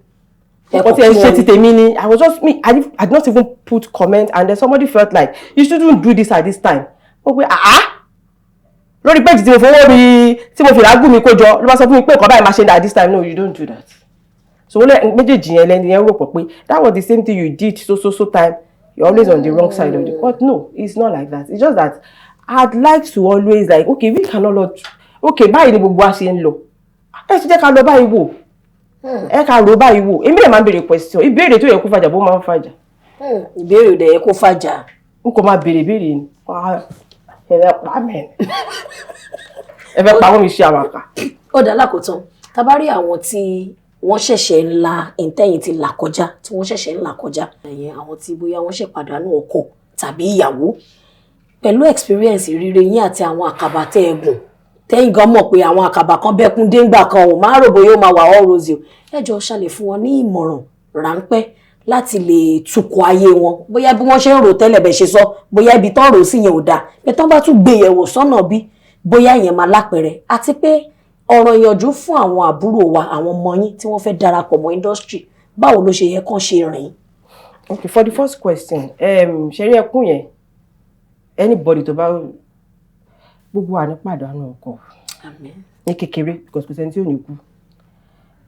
Ẹ Nǹkan kò tí ẹ kí ṣe wọn. ti tèmi ni. I was just me, I did not even put comment, and then somebody felt like you shouldn't do this at this time. Ó pé ah, lórí page tí mo fowó mi, tí mo fi ràgùn mi kó jọ, ló bá sọ fún mi pé nǹkan báyìí máa ṣe at this time. No, you don't do that. So wọ́n lẹ méjèèjì yẹn lẹ́ni yẹn rò pọ̀ pé that was the same thing you did so so so time, you're always on the wrong side of the, but no, it's not like that. It's just that I'd like to always like, okay, we cannot not, okay, báyìí ni gbogbo wa ṣe ń lọ, ẹ ti jẹ́ ká lọ báyìí wò, ẹ ká rò báyìí wò. Èmi lè máa ń béèrè question, ìbéèrè tó yẹ kó fàjà bó máa ń fàjà. Ìbéèrè ò dẹ̀ yẹ kó fàjà. N kò máa béèrè béèrè ni. Ẹ fẹ́ pa mí, ẹ fẹ́ pa wọ́n mi ṣe àwàkà. Ó dá lákòótán, tá bá rí àwọn tí wọ́n ṣẹ̀ṣẹ̀ ń la ìtẹ́yìn ti là kọjá, tí wọ́n ṣẹ̀ṣẹ̀ ń là kọjá ẹ̀yẹn, àwọn tí bóyá wọ́n ṣẹ̀ pàdánù ọkọ tàbí ìyàwó, pẹ̀lú experience ìrírí yín àti àwọn àkàbà tẹ́ ẹ gùn, tẹ́yìn gan mọ̀ pé àwọn àkàbà kan bẹ́kún déngbà kan ò máa rò bóyá ó máa wà all rosy o, ẹ jọ ṣàlè fún wọn ní ìmọ̀ràn ráńpẹ́ láti lè tukọ̀ ayé wọn, bóyá bí wọ́n ṣe ń rò tẹ́lẹ̀ bẹ́ẹ̀ ṣe sọ, bóyá ibi tán rò sí yẹn ò dáa, pé tán bá tún gbé yẹ̀wò sọ́nà bí bóyá yẹn máa lápẹẹrẹ, àti pé ọ̀rọ̀ ìyànjú fún àwọn àbúrò wa, àwọn ọmọ yín tí wọ́n fẹ́ darapọ̀ mọ́ industry, báwo ló ṣe yẹ kán ṣe rìn? Okay, for the first question, ṣe rí ẹkún yẹn, anybody tó bá gbogbo wa ní pàdánù ọkọ Àmín. ní kékeré, because kò sẹ́ni tí ò ní kú,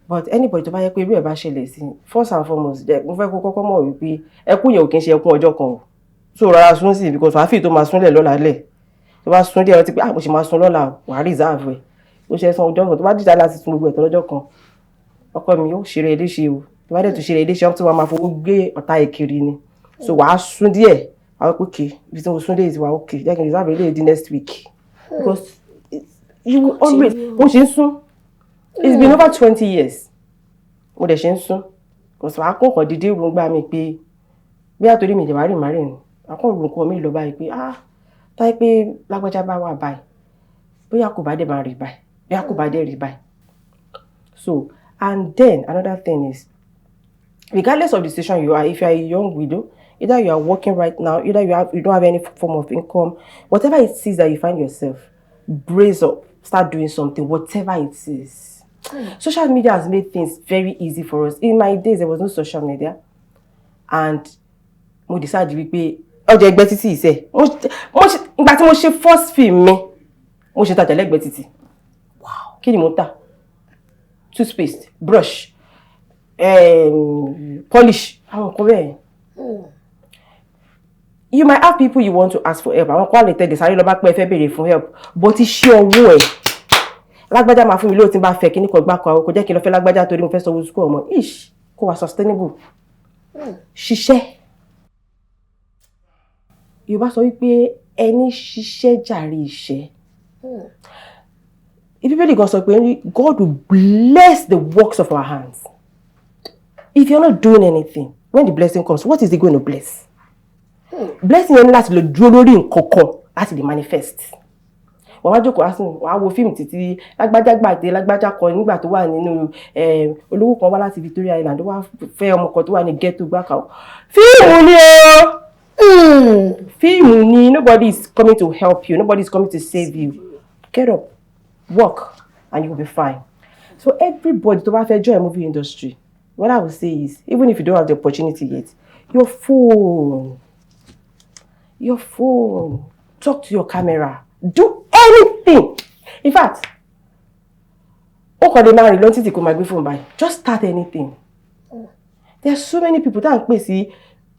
but anybody tó bá yẹ pé irú ẹ̀ bá ṣẹlẹ̀ sí, first and foremost, jẹ́ mo fẹ́ kó kọ́kọ́ mọ̀ wípé ẹkún yẹn ò kí ń ṣe ẹkún ọjọ́ kan o. So rárá, sún sí, because wàá fi tó máa súnlẹ̀ lọ́la lẹ̀, tó bá sún díẹ̀, ọtí pé ah, mo ṣe máa sun lọ́la o, wàá reserve ẹ̀. Ó ṣe san ọjọ́ kan tó bá dìjà láti sun gbogbo ẹ̀tọ́ lọ́jọ́ kan, ọkọ mi ó ṣeré léṣe o. Tó bá dẹ̀ tún ṣeré léṣe, tí wọ́n máa fowó gbé ọ̀tá ẹ̀ kiri ni. So wàá sún díẹ̀, wàá pé okay, ibi tí mo sún dé ìwà okay, jẹ́ kí n reserve eléyìí di next week, because you will always, mo ṣe ń sún, it's been over 20 years, mo dẹ̀ ṣe ń sún. Kò sí wàá kó nǹkan dídé rògbà mi pé bí àtòrí mi ìjẹ̀wá rìn má rìn, wàá kó nǹkan mi lọ báyìí pé ah, táyé pé lágbájá bá wà báyìí, bóyá kò bá dẹ̀ máa rí báyìí, bóyá kò bá dẹ̀ rí báyìí. So and then another thing is, regardless of the situation you are, if you are a young widow, either you are working right now, either you don't have any form of income, whatever it is that you find yourself, brace up, start doing something, whatever it is. Social media has made things very easy for us. In my days, there was no social media, and mo decide wípé ọjà ẹgbẹ́ títì ìṣe mo ṣe, ìgbà tí mo ṣe first film mi, mo ṣe tajà lẹ́gbẹ̀ẹ́ títì. Kí ni mo ń tà? Toothpaste, brush, polish, àwọn nǹkan bẹ́ẹ̀. You might have people you want to ask for help, àwọn kan lè tẹ̀lé sáré lọ bá pẹ́ fẹ́ béèrè fún help, but iṣẹ́ ọwọ́ ẹ̀, lágbájá máa fún mi lóò tí n bá fẹ́ kíní kan gbá kan, àwọn kò jẹ́ kí n lọ fẹ́ lágbájá torí mo fẹ́ sanwó school ọmọ ish, kó wà sustainable. Ṣiṣẹ́. Yorùbá sọ wípé Ẹni ṣiṣẹ́ jàre iṣẹ́. Bíbélì gan sọ pé God will bless the works of our hands. If you're not doing anything, when the blessing comes, what is he going to bless? Blessing yẹn ní láti lè dúró lórí nǹkan kan láti lè manifest. Wàá wá jókòó wá sí, wàá wo fíìmù títí lágbájá gbàdé lágbájá kan nígbà tó wà nínú olówó kan wá láti Victoria Island, ó wá fẹ́ ọmọ kan tó wà ní ghetto gbàkà. Fíìmù ni o, fíìmù ni. Nobody is coming to help you, nobody is coming to save you. Get up, work, and you will be fine. So everybody tó bá fẹ́ join movie industry, what I would say is, even if you don't have the opportunity yet, your phone, your phone, talk to your camera, do anything. In fact, ó kàn lè máa rìn lọ títì kó máa gbé fóònù báyìí, just start anything. There are so many people tá à ń pè sí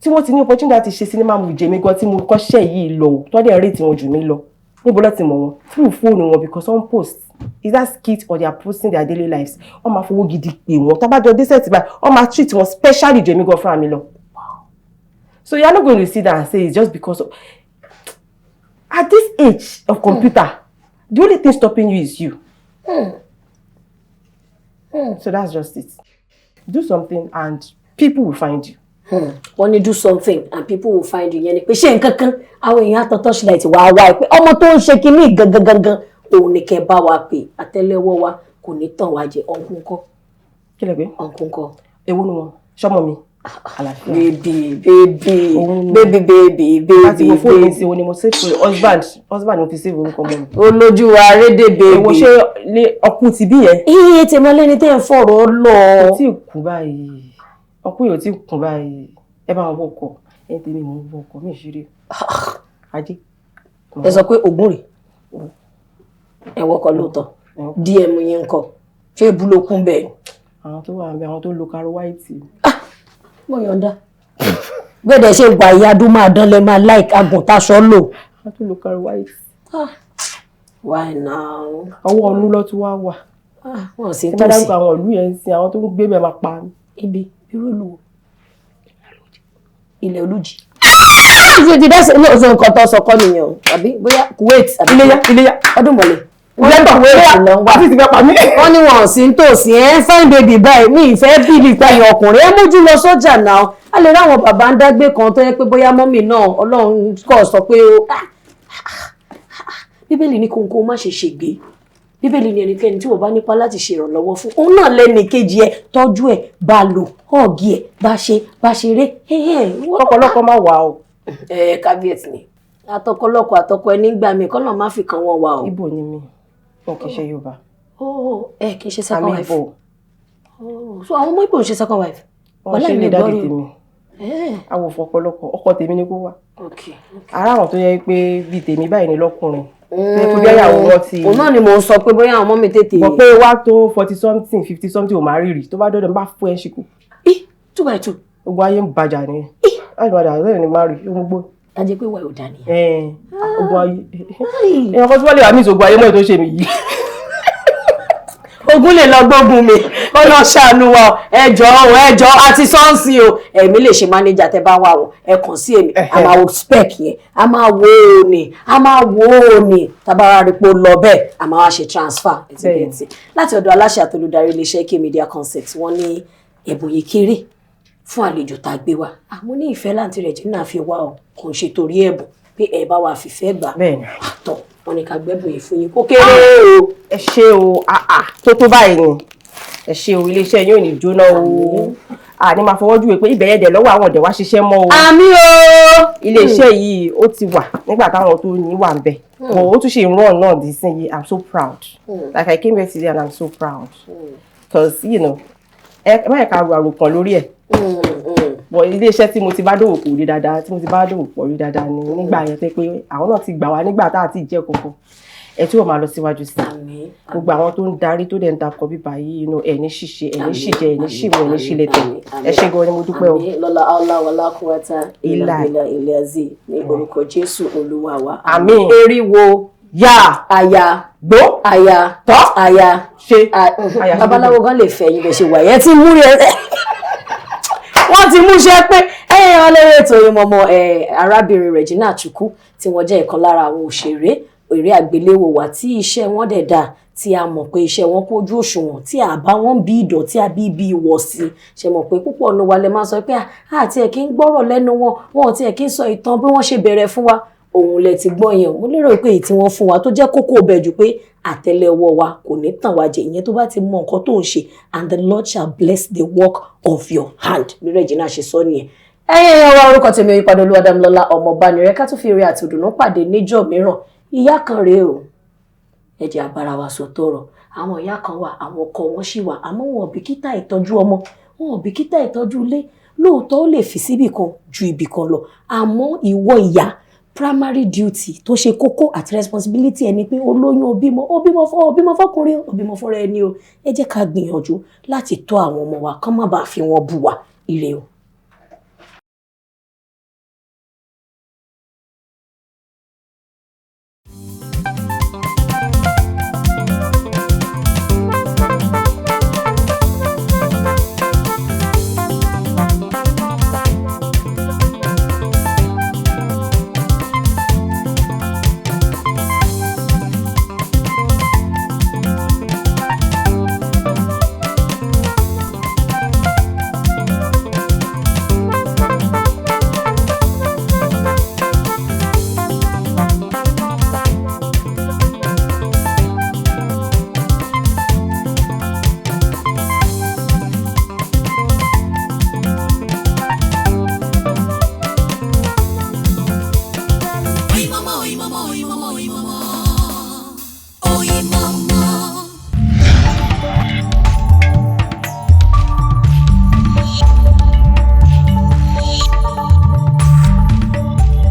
tí wọ́n ti ní opportunity láti ṣe cinema movie jèmi gan tí mo kọ́ṣẹ́ yìí lọ, tó dẹ̀ rate wọn jù mí lọ. Níbo ló ti mọ̀ wọ́n? Through fóònù wọn, because wọ́n post either skit or they are posting their daily lives. Wọ́n máa fowó gidi pè wọ́n. Tó bá jọ dé set báyìí, wọ́n máa treat wọn specially jù èmi gan fúnra mi lọ. So you are not going to sit down and say it's just because of, at this age of computer, the only thing stopping you is you. So that's just it. Do something and people will find you. Wọ́n ní do something and people will find you. Yẹn ni pé ṣé nǹkan kan àwọn èèyàn àtọ̀ torchlight wàá wá ẹ pé ọmọ tó ń ṣe kinní gangan gangan òun ni kẹ́ bá wa pè. Àtẹ́lẹwọ́ wa kò ní tàn wá jẹ. Ọ̀nkú ńkọ́? Kí lẹ pé? Ọ̀nkú ńkọ́? Èwo ni wọn? Ṣọmọ mi àlàáfíà. Baby, baby. Òun ni. Baby, baby. Láti Baby. wo fóònù Baby. sí, òun ni mo save for husband. Husband mo fi save orúkọ ọmọ mi. Olójú wa rédè baby. Èwo ṣé lé ọkùn ti bí yẹn? Iye tèmi lẹ́ni tẹ́ ń fọ̀rọ̀ lọ. Kò tí ì kú báyìí, ọkùn yóò tí ì kú báyìí. Ẹ bá wọn wọkọ̀ ẹ, tèmi mò ń wọkọ̀ mí ìṣeré ajé. Ẹ sọ pé ògùn rè ẹ wọkọ̀ lóòótọ́. DM yín ń kọ, ṣé ibú ló kún bẹ́ẹ̀? Àwọn tó wà níbẹ̀, àwọn tó ń lo caro white. Mo yọ̀ǹda gbẹ́dẹ̀ ṣe wà ìyá máa dán lẹ́ máa like agùntàṣọ lò. Àwọn tó ń lo caro white. Why now? Ọwọ́ ọ̀nù ló tún wá wà. Ah, wọn sì Tí ń bá tòsí. dárúkọ àwọn ìlú yẹn ń sin, àwọn tó ń gbé bẹ́ẹ̀ máa pa mí. Ibi irú ìlú wo? Ilẹ̀ olújì. Ṣé ti dẹ́sẹ̀ ní oṣù nǹkan tó sọ kọ́ nìyẹn o, àbí bóyá Kuwait àbí? Iléyá, iléyá. Ọdún mọ̀lẹ́. Lẹ́tọ̀. Kuwait ló ń wà. Àti ti fẹ́ pa mí. Wọ́n ní wọn ò sí nítòsí. Ẹ̀ ń fine baby báyìí, mi ìfẹ́ bí ibi ìpayọ̀ ọkùnrin ẹ mójú lọ sọ́jà náà. A lè ráwọn bàbá ń dágbé kan tó yẹ pé bóyá mummy náà, Ọlọ́run kọ̀ sọ pé ó Bíbélì ní kóńkó má ṣe ṣègbé. Bíbélì ní ẹnikẹ́ni tí wọ́n bá nípa láti ṣe ìrànlọ́wọ́ fún òun náà lẹ́nì kejì ẹ, tọ́jú ẹ, bá lò, hug ẹ, bá ṣe bá ṣeré. Kọ́kọ́lọ́kọ́ má wà o. Ẹ caveat ni àtọkọlọkọ àtọkọ ẹ nígbà míì kọ́nà má fi kan wọn wà o. Ìgbò ni mí, wọn kì í ṣe Yorùbá. Oh, ẹ kì í ṣe second Àmì wife. Ìgbò. Oh, so àwọn ọmọ Ìgbò ń ṣe second wife? Wọn ṣe lè daddy tèmi. Àwọn òfò ọkọ ọkọ tèmi ni kó wà. Ara àwọn tó yẹ pé bíi tèmi báyìí ni lọ́kùnrin tó yẹ pé bí ìyàwó wọn ti Òun náà ni mò ń sọ pé bóyá àwọn ọmọ mi tètè. Mọ̀ pé wá tó 40 something, 50 something, ò máa rírì tó bá dọ́dọ̀ bá fún ẹ ṣíkú. Ih, two by two. Gbogbo ayé ń bàjá ni láti padà lẹ́yìn ni má rí ohun gbogbo. Ajẹ́ pé wà ò dá nìyẹn. Ogun ayé, èèyàn kan tí wọ́n lè wà mí ìṣògùn ayé mọ́ ètò ṣe mi yìí. Ogun lè lọ gbógun mi, kọ́nà ṣàánú wa. Ẹ jọ̀ọ́ o, ẹ jọ̀ọ́, àti sọ́ọ̀sì o. Èmi lè ṣe mánéjà. Tẹ bá wà wọ́n, ẹ kàn sí èmi. A máa wo spec yẹn, a máa wo òní, a máa wo òní tábàárà rí pé ó lọ bẹ́ẹ̀, a máa wá ṣe transfer ẹtì láti ọ̀dọ̀ aláṣẹ àtolúdarí iléeṣẹ́ K Media Concept. Wọ́n ní ẹ̀bùn yìí kéré fún àlejò tá a gbé wá. Àmọ́ ní ìfẹ́ láǹtí rẹ̀ jìnnà fi wá o, kò ń ṣe torí ẹ̀bùn pé ẹ bá wa fìfẹ́ gbà. Àtọ̀ wọn ní ká gbẹ́bùn yìí fún yín, kó kéré o. Ẹ ṣé o, tó tó báyìí ni. Ẹ ṣé o, iléeṣẹ́ yóò ní jóná o. Àní máa fọwọ́ júwe pé ibẹ̀ yẹn dẹ̀ lọ́wọ́ àwọn ọ̀dẹ̀ wá ṣiṣẹ́ mọ́ o. Àmín o. Iléeṣẹ́ yìí, ó ti wà nígbà táwọn tó ní wà ń bẹ̀, but ó tún ṣe run náà dì sí yìí. I'm so proud. Like, I came here today and I'm so proud because ẹ má yẹ ká ro àròkàn lórí ẹ̀, but iléeṣẹ́ tí mo ti bá dòwò pọ̀ rí dáadáa, tí mo ti bá dòwò pọ̀ rí dáadáa ni nígbà yẹn, pé àwọn náà ti gbà wá nígbà tá a ti jẹ́ kankan. Ẹ tí wọ́n máa lọ síwájú sí gbogbo àwọn tó ń darí, tó dẹ̀ ń dakọ̀ bíbá yìí, ẹ̀ ní ṣìṣe, ẹ̀ ní ṣìjẹ, ẹ̀ ní ṣìmọ̀, ẹ̀ ní ṣìlẹ̀tẹ̀. Ẹ ṣé gan ni, mo dúpẹ́ o. Lọ́la ọlá wàlá kúwàtà ìlà ìlà ilẹ̀ ní orúkọ Jésù Olúwa wa. Àmín. Eriwo. Yá. Aya. Gbó. Aya. Tọ́. Aya. Ṣe. Babaláwo gan lè fẹ́ yín bẹ́ẹ̀ ṣe wà yẹn tí mú rẹ. Wọ́n Wọ́n ti mú iṣẹ́ pé ẹ̀yìn wọn lórí ètò Oyinmomo. Arábìnrin Regina Chukwu, tí wọ́n jẹ́ ìkan lára àwọn òṣèré eré àgbéléwò wa tí iṣẹ́ wọn dẹ̀ dáa, tí a mọ̀ pé iṣẹ́ wọn kójú òṣùwọ̀n, tí a bá wọn bí ìdọ̀tí àbí bí ìwọ̀sí ṣe mọ̀ pé púpọ̀ nù wa lè máa sọ pé àti ẹ̀ kí ń gbọ́rọ̀ lẹ́nu wọn, wọn ò tiẹ̀ kí ń sọ ìtàn bí wọ́n ṣe bẹ̀rẹ̀ fún wa. Òun lẹ ti gbọ́ yẹn. Mo lérò pé èyí tí wọ́n fún wa tó jẹ́ kókó ọbẹ̀ jù pé àtẹ́lẹwọ́ wa kò ní tàn wá jẹ, ìyẹn tó bá ti mọ nǹkan tó ń ṣe, and the Lord shall bless the work of your hand, bí Regina ṣe sọ nìyẹn. Ẹ̀yin ẹ̀yàn wa, orúkọ tèmi Oyèpadà Olúwadámilọ́lá Ọmọbánirẹ́. Ká tún fi eré àti ìdùnnú pàdé níjọ́ mìíràn. Ìyá kan rèé o, ẹ jẹ́ abára wa sọ tọrọ. Àwọn ìyá kan wà, àwọn ọkọ wọn sì wà, àmọ́ wọn ò bìkítà ìtọ́jú ọmọ, wọn ò bìkítà ìtọ́jú ilé. Lóòótọ́, ó lè fi síbì kan ju ibì kan lọ, àmọ́ ìwọ ìyá, primary duty tó ṣe kókó àti responsibility ẹni pé olóyún, obímọ, obímọ fọ, obímọ fọkùnrin, obímọ fúnra ẹni o. Ẹ jẹ́ ká gbìyànjú láti tọ́ àwọn ọmọ wa kán má bàa fi wọn bù wá. Ire o.